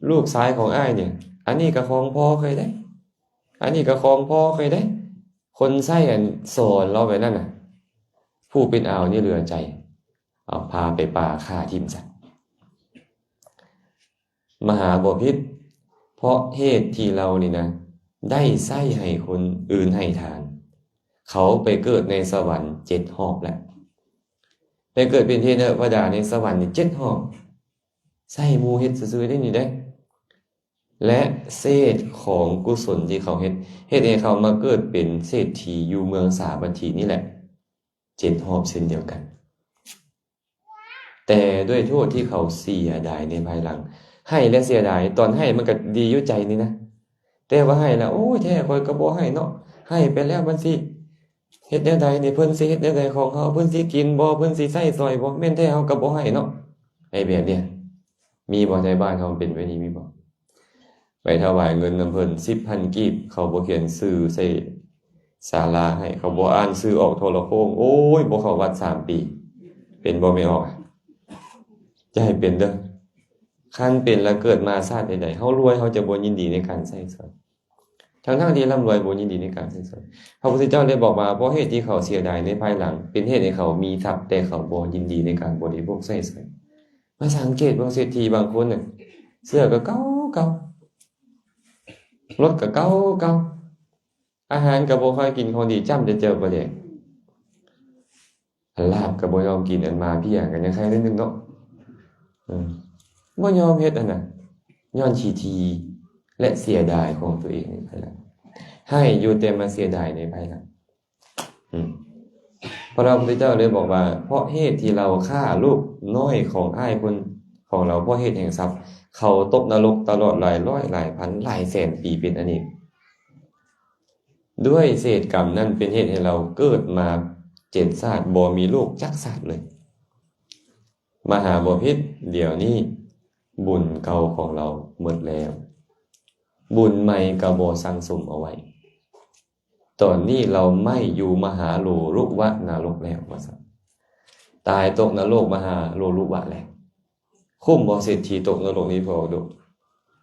ລູກຊາຍຂອງອ້າຍນີ້ ອັນນີ້ກໍຂອງພໍ່ຂ້ອຍເດ້ ອັນນີ້ກໍຂອງພໍ່ຂ້ອຍເດ້. ຄົນໃຊ້ຫັ້ນສອນລາວແບບນັ້ນນະ ຜູ້ເປັນອາວນີ້ເຫຼືອໃຈ ເອົາພາໄປປ່າຂ້າຖິ້ມຊະ. ມະຫາບໍພິດ ເພາະເຫດທີ່ລາວນີ້ນະ ໄດ້ໃຊ້ໃຫ້ຄົນອື່ນໃຫ້ທານ ເຂົາໄປເກີດໃນສະຫວັນເຈັດຮອບແລ້ວ. ໄປເກີດເປັນເທວະດາໃນສະຫວັນນີ້ເຈັດຮອບ ໃຊ້ໝູ່ເຮັດຊື່ໆເດ້ນີ້ເດ້. ແລະ ເສດຂອງກຸສົນທີ່ເຂົາເຮັດ ເຮັດໃຫ້ເຂົາມາເກີດເປັນເສດຖີຢູ່ເມືອງສາວັດຖີນີ້ແຫຼະ ເຈັດຮອບເຊັ່ນດຽວກັນ. ແຕ່ດ້ວຍໂທດທີ່ເຂົາເສຍດາຍໃນພາຍຫຼັງ ໃຫ້ແລະເສຍດາຍ. ຕອນໃຫ້ມັນກໍດີຢູ່ໃຈນີ້ນະ ແຕ່ວ່າໃຫ້ລະ ໂອ້ຍ ແທ້ຂ້ອຍກໍບໍ່ໃຫ້ເນາະ ໃຫ້ໄປແລ້ວມັນຊິເຮັດແນວໃດນີ້ ເພິ່ນຊິເຮັດແນວໃດຂອງເຮົາ ເພິ່ນຊິກິນບໍ່ ເພິ່ນຊິໃຊ້ສອຍບໍ່ ແມ່ນແທ້ເຮົາກໍບໍ່ໃຫ້ເນາະ. ໄອ້ແບບເນີ້ຍ ມີບໍ່? ໃນບ້ານເຮົາເປັນແບບນີ້ມີບໍ່? ໄປຖວາຍເງິນນຳເພິ່ນສິບພັນກີບ ເຂົາບໍ່ຂຽນຊື່ໃສ່ສາລາໃຫ້ ເຂົາບໍ່ອ່ານຊື່ອອກໂທລະໂຄ່ງ ໂອ້ຍ ບໍ່ເຂົ້າວັດສາມປີ. ເປັນບໍ່ແມ່ອອກ? ຢ່າໃຫ້ເປັນເດີ້. ຄັນເປັນລະເກີດມາຊາດໃດໆ ເຮົາລວຍ ເຮົາຈະບໍ່ຍິນດີໃນການໃຊ້ສອຍ ທັງໆທີ່ລ່ຳລວຍບໍ່ຍິນດີໃນການໃຊ້ສອຍ. ພະພຸດທະເຈົ້າໄດ້ບອກວ່າ ເພາະເຫດທີ່ເຂົາເສຍດາຍໃນພາຍຫຼັງ ເປັນເຫດໃຫ້ເຂົາມີຊັບ ແຕ່ເຂົາບໍ່ຍິນດີໃນການບໍລິໂພກໃຊ້ສອຍ. ມາສັງເກດເບິ່ງເສດຖີບາງຄົນນະ ເສື້ອກໍເກົ່າໆ ລົດກໍເກົ່າໆ ອາຫານກໍບໍ່ຄ່ອຍກິນຂອງດີ ຈ້ຳແຕ່ແຈ່ວປາແດກ ອັນລາບກໍບໍ່ຍອມກິນ ອັນໝາເພຍກໍຍັງໄຄໜ້ອຍໜຶ່ງເນາະ ເອີ ບໍ່ຍອມເຮັດຫັ້ນນະ ຍ້ອນຂີ້ຖີ່ ແລະ ເສຍດາຍຂອງຕົວເອງໃນພາຍຫຼັງ ໃຫ້ຢູ່ແຕ່ມາເສຍດາຍໃນພາຍຫຼັງ. ອືມ ພະນາງພະພຸດທະເຈົ້າເລີຍບອກວ່າ ເພາະເຫດທີ່ລາວຂ້າລູກນ້ອຍຂອງອ້າຍຄົນຂອງລາວ ເພາະເຫດແຫ່ງຊັບ ເຂົາຕົກນະລົກຕະຫຼອດຫຼາຍຮ້ອຍ ຫຼາຍພັນ ຫຼາຍແສນປີເປັນອະເນກ. ດ້ວຍເສດກຳນັ້ນເປັນເຫດໃຫ້ລາວເກີດມາເຈັດຊາດ ບໍ່ມີລູກຈັກຊາດເລີຍ. ມະຫາບໍພິດ ດຽວນີ້ບຸນເກົ່າຂອງລາວໝົດແລ້ວ ບຸນໃໝ່ກໍບໍ່ສັ່ງສົມເອົາໄວ້. ຕອນນີ້ລາວໄໝ້ຢູ່ມະຫາໂລລຸວະນະລົກແລ້ວ ວ່າຊັ້ນ. ຕາຍຕົກນະໂລກມະຫາໂລລຸວະແລ້ວ. ຄຸ້ມບໍ່ເສດຖີຕົກນະລົກນີ້ ພວກເຮົາ?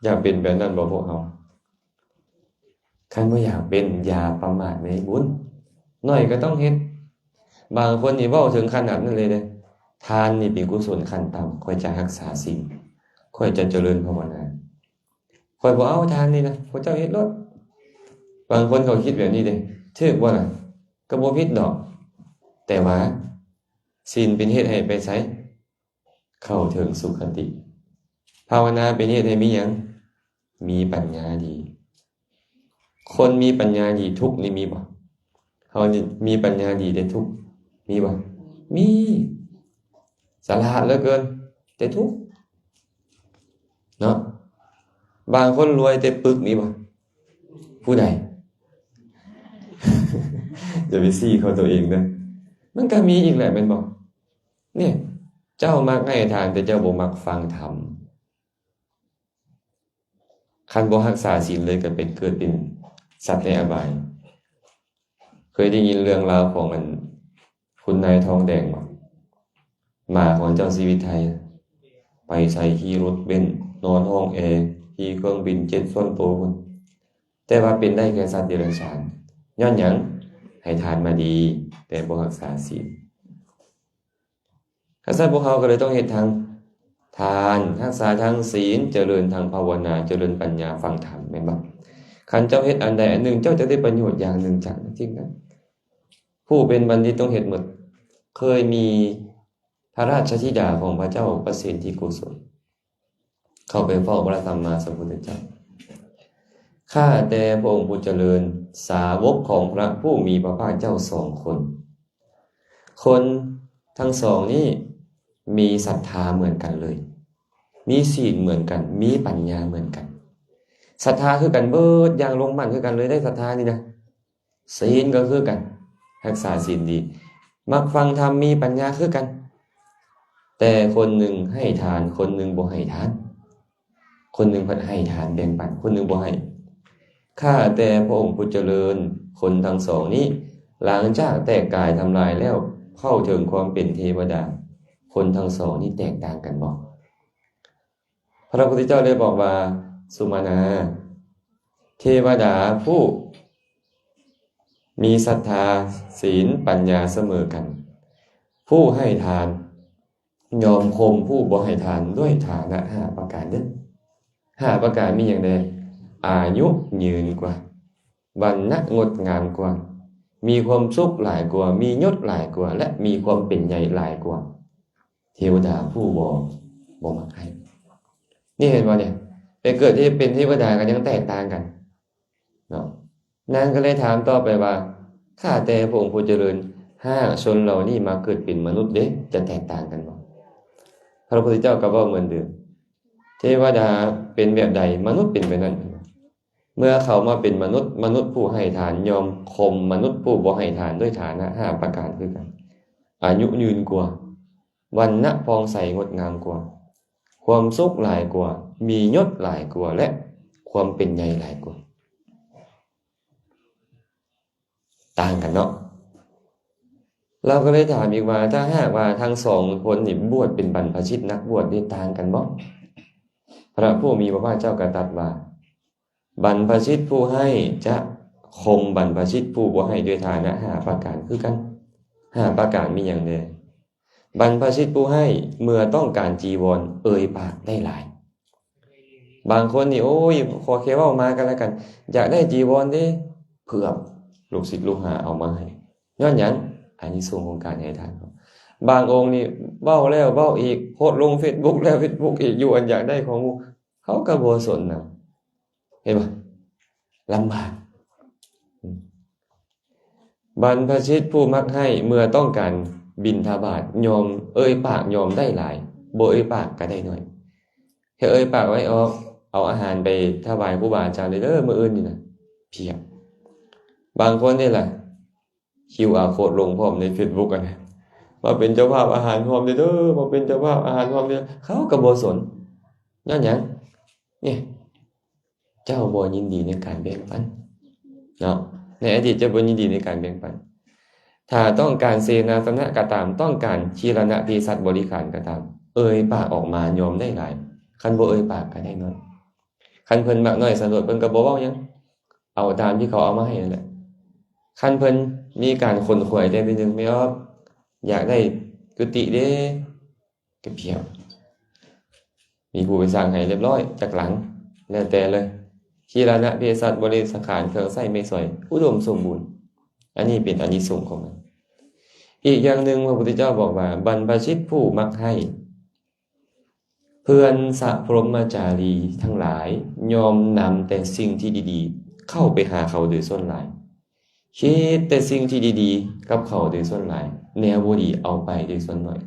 ຢາກເປັນແບບນັ້ນບໍ່ພວກເຮົາ? ຄັນບໍ່ຢາກເປັນ ຢ່າປະໝາດໃນບຸນ. ໜ້ອຍກໍຕ້ອງເຮັດ. ບາງຄົນນີ້ເວົ້າເຖິງຂະໜາດນັ້ນເລີຍເດ້ ທານນີ້ເປັນກຸສົນຂັ້ນຕ່ຳ, ຂ້ອຍຈະຮັກສາສິນ, ຂ້ອຍຈະຈະເລີນພາວະນາ, ຂ້ອຍບໍ່ເອົາທານນີ້ນະ, ພວກເຈົ້າເຮັດໂລດ. ບາງຄົນເຂົາຄິດແບບນີ້ເດ້. ຖືກບໍ່ລະ? ກໍບໍ່ຜິດດອກ. ແຕ່ວ່າສິນເປັນເຮັດໃຫ້ໄປໃສ? ເຂົ້າເຖິງສຸຄະຕິ. ພາວະນາເປັນເຮັດໃຫ້ມີຫຍັງ? ມີປັນຍາດີ. ຄົນມີປັນຍາດີ ທຸກນີ້ມີບໍ່? ເຮົານີ້ມີປັນຍາດີ ແຕ່ທຸກມີບໍ່? ມີ. ສະຫຼາດເຫຼືອເກີນ ແຕ່ທຸກເນາະ. ບາງຄົນລວຍແຕ່ປຶກ ມີບໍ່? ຜູ້ໃດ? ຢ່າໄປຊີ້ເຂົ້າຕົວເອງເດີ. ມັນກໍມີອີກແຫຼະ ແມ່ນບໍ່? ນີ້ ເຈົ້າມັກໃຫ້ທານ ແຕ່ເຈົ້າບໍ່ມັກຟັງທຳ. ຄັນບໍ່ຮັກສາສິນເລີຍ ກໍໄປເກີດເປັນສັດໃນອະບາຍ. ເຄີຍໄດ້ຍິນເລື່ອງລາວຂອງອັນ ຄຸນນາຍທອງແດງບໍ່? ໝາຂອງເຈົ້າຊີວິດໄທ ໄປໃສຂີ່ລົດເບັນ ນອນຫ້ອງແອ ຂີ່ເຄື່ອງບິນເຈັດສ່ວນໂຕພຸ້ນ. ແຕ່ວ່າເປັນໄດ້ແຄ່ສັດເດຍລະສານ. ຍ້ອນຫຍັງ? ໃຫ້ທານມາດີ ແຕ່ບໍ່ຮັກສາສິນ. ຄັນຊັ້ນພວກເຮົາກໍເລີຍຕ້ອງເຮັດທັງທານ, ຮັກສາທັງສິນ, ຈະເລີນທັງພາວະນາ, ຈະເລີນປັນຍາ, ຟັງທຳ, ແມ່ນບໍ່? ຄັນເຈົ້າເຮັດອັນໃດອັນໜຶ່ງ, ເຈົ້າຈະໄດ້ປະໂຫຍດຢ່າງໜຶ່ງຈາກສິ່ງນັ້ນ. ຜູ້ເປັນບັນດິດຕ້ອງເຮັດໝົດ. ເຄີຍມີພະລາຊະທິດາຂອງພະເຈົ້າປະເສນທິໂກສົນ ເຂົ້າໄປເຝົ້າພະສຳມາສຳພຸດທະເຈົ້າ. ຂ້າແຕ່ພະອົງຜູ້ຈະເລີນ, ສາວົກຂອງພະຜູ້ມີພະພາກເຈົ້າສອງຄົນ, ຄົນທັງສອງນີ້ມີສັດທາເໝືອນກັນເລີຍ, ມີສິນເໝືອນກັນ, ມີປັນຍາເໝືອນກັນ, ສັດທາຄືກັນເບີດຢ່າງ, ລົງໝັ້ນຄືກັນເລີຍໄດ໋, ສັດທານີ້ນະ. ສິນກໍຄືກັນ, ຮັກສາສິນດີ, ມັກຟັງທຳ, ມີປັນຍາຄືກັນ. ແຕ່ຄົນໜຶ່ງໃຫ້ທານ, ຄົນໜຶ່ງບໍ່ໃຫ້ທານ. ຄົນໜຶ່ງພັດໃຫ້ທານແບ່ງປັນ, ຄົນໜຶ່ງບໍ່ໃຫ້. ຂ້າແຕ່ພະອົງຜູ້ຈະເລີນ, ຄົນທັງສອງນີ້ ຫຼັງຈາກແຕກກາຍທຳລາຍແລ້ວ, ເຂົ້າເຖິງຄວາມເປັນເທວະດາ, ຄົນທັງສອງນີ້ແຕກຕ່າງກັນບໍ່? ພະພຸດທະເຈົ້າໄດ້ບອກວ່າ, ສຸມານາ, ເທວະດາຜູ້ມີສັດທາ, ສິນ, ປັນຍາສະເໝີກັນ, ຜູ້ໃຫ້ທານ ຍອມຂົ່ມຜູ້ບໍ່ໃຫ້ທານດ້ວຍຖານະຫ້າປະການເດີ້. ຫ້າປະການມີຫຍັງແດ່? ອາຍຸຍືນກວ່າ, ວັນນະງົດງາມກວ່າ, ມີຄວາມສຸກຫຼາຍກວ່າ, ມີຍົດຫຼາຍກວ່າ ແລະ ມີຄວາມເປັນໃຫຍ່ຫຼາຍກວ່າ. ເທວະດາຜູ້ບໍ່ ບໍ່ມັກໃຫ້. ນີ້ເຫັນບໍ່ນີ້? ໄປເກີດທີ່ເປັນເທວະດາກໍຍັງແຕກຕ່າງກັນເນາະ. ນາງກໍເລີຍຖາມຕໍ່ໄປວ່າ ຂ້າແຕ່ພະອົງຜູ້ຈະເລີນ ຫາກຊົນເຫຼົ່ານີ້ມາເກີດເປັນມະນຸດເດ ຈະແຕກຕ່າງກັນບໍ່? ພະພຸດທະເຈົ້າກໍເວົ້າເໝືອນເດີມ ເທວະດາເປັນແບບໃດ ມະນຸດເປັນແບບນັ້ນ. ເມື່ອເຂົາມາເປັນມະນຸດ ມະນຸດຜູ້ໃຫ້ທານຍ່ອມຂົ່ມມະນຸດຜູ້ບໍ່ໃຫ້ທານດ້ວຍຖານະຫ້າປະການຄືກັນ. ອາຍຸຍືນກວ່າ, ວັນນະຜ່ອງໃສງົດງາມກວ່າ, ຄວາມສຸກຫຼາຍກວ່າ, ມີຍົດຫຼາຍກວ່າ ແລະ ຄວາມເປັນໃຫຍ່ຫຼາຍກວ່າ. ຕ່າງກັນເນາະ. ລາວກໍເລີຍຖາມອີກວ່າ ຖ້າຫາກວ່າທັງສອງຄົນນີ້ບວດເປັນບັນພະຊິດນັກບວດນີ້ ຕ່າງກັນບໍ່? ພະຜູ້ມີພະພາກເຈົ້າກໍຕັດວ່າ ບັນພະຊິດຜູ້ໃຫ້ຈະຂົ່ມບັນພະຊິດຜູ້ບໍ່ໃຫ້ດ້ວຍຖານະຫ້າປະການຄືກັນ. ຫ້າປະການມີຫຍັງແດ່? ບັນພະຊິດຜູ້ໃຫ້ເມື່ອຕ້ອງການຈີວອນເອີ່ຍປາກໄດ້ຫຼາຍ. ບາງຄົນນີ້ ໂອ້ຍ ຂໍແຄ່ເວົ້າມາກໍແລ້ວກັນ ຢາກໄດ້ຈີວອນເດ້ ເຜືອບລູກສິດລູກຫາເອົາມາໃຫ້. ຍ້ອນຫຍັງ? ອານິສົງຂອງການໃຫ້ທານ. ບາງອົງນີ້ເວົ້າແລ້ວເວົ້າອີກ ໂພສລົງເຟສບຸກແລ້ວເຟສບຸກອີກ ຢູ່ອັນຢາກໄດ້ຂອງໝູ່ ເຂົາກໍບໍ່ສົນນຳ. ເຫັນບໍ່? ລຳບາກ. ບັນພະຊິດຜູ້ມັກໃຫ້ເມື່ອຕ້ອງການບິນທະບາດ ຍອມເອີ່ຍປາກຍອມໄດ້ຫຼາຍ ບໍ່ເອີ່ຍປາກກໍໄດ້ໜ້ອຍ. ແຄ່ເອີ່ຍປາກໄວ້ອອກ ເອົາອາຫານໄປຖວາຍຄູບາອາຈານເດີ ມື້ອື່ນນີ້ນະ ພຽບ. ບາງຄົນນີ້ລະ ຄິວອາໂຄດລົງພ້ອມໃນເຟສບຸກຫັ້ນນະ ມາເປັນເຈົ້າພາບອາຫານພ້ອມເດີ ມາເປັນເຈົ້າພາບອາຫານພ້ອມເດີ ເຂົາກໍບໍ່ສົນ. ຍ້ອນຫຍັງ? ນີ້ ເຈົ້າບໍ່ຍິນດີໃນການແບ່ງປັນເນາະ. ໃນອະດີດເຈົ້າບໍ່ຍິນດີໃນການແບ່ງປັນ. ຖ້າຕ້ອງການເສນາສະນະກໍຕາມ, ຕ້ອງການຄີລານະເພສັດບໍລິຂານກໍຕາມ, ເອີ່ຍປາກອອກມາຍອມໄດ້ຫຼາຍ, ຄັນບໍ່ເອີ່ຍປາກກໍໄດ້ໜ້ອຍ. ຄັນເພິ່ນມັກໜ້ອຍສະຫຼວດ ເພິ່ນກໍບໍ່ເວົ້າຫຍັງ, ເອົາຕາມທີ່ເຂົາເອົາມາໃຫ້ນັ້ນແຫຼະ. ຄັນເພິ່ນມີການຂົນຂວາຍແດ່ໜ້ອຍໜຶ່ງ, ແມ່ອອກ ຢາກໄດ້ກຸຕິເດ້, ກະພຽວ ມີຜູ້ໄປສ້າງໃຫ້ລຽບຮ້ອຍຈັກຫຼັງ ແລ້ວແຕ່ເລີຍ. ຄີລານະເພສັດບໍລິຂານ ເຄື່ອງໃຊ້ໄມ້ສອຍ ອຸດົມສົມບູນ. ອັນນີ້ເປັນອານິສົງຂອງມັນ. ອີກຢ່າງໜຶ່ງ ພະພຸດທະເຈົ້າບອກວ່າ ບັນພະຊິດຜູ້ມັກໃຫ້ ເພື່ອນສະພົມມະຈາລີທັງຫຼາຍ ຍ່ອມນຳແຕ່ສິ່ງທີ່ດີໆ ເຂົ້າໄປຫາເຂົາໂດຍສ່ວນຫຼາຍ. ຄິດແຕ່ສິ່ງທີ່ດີໆກັບເຂົາໂດຍສ່ວນຫຼາຍ, ແນວບໍ່ດີເອົາໄປໂດຍສ່ວນໜ້ອຍ.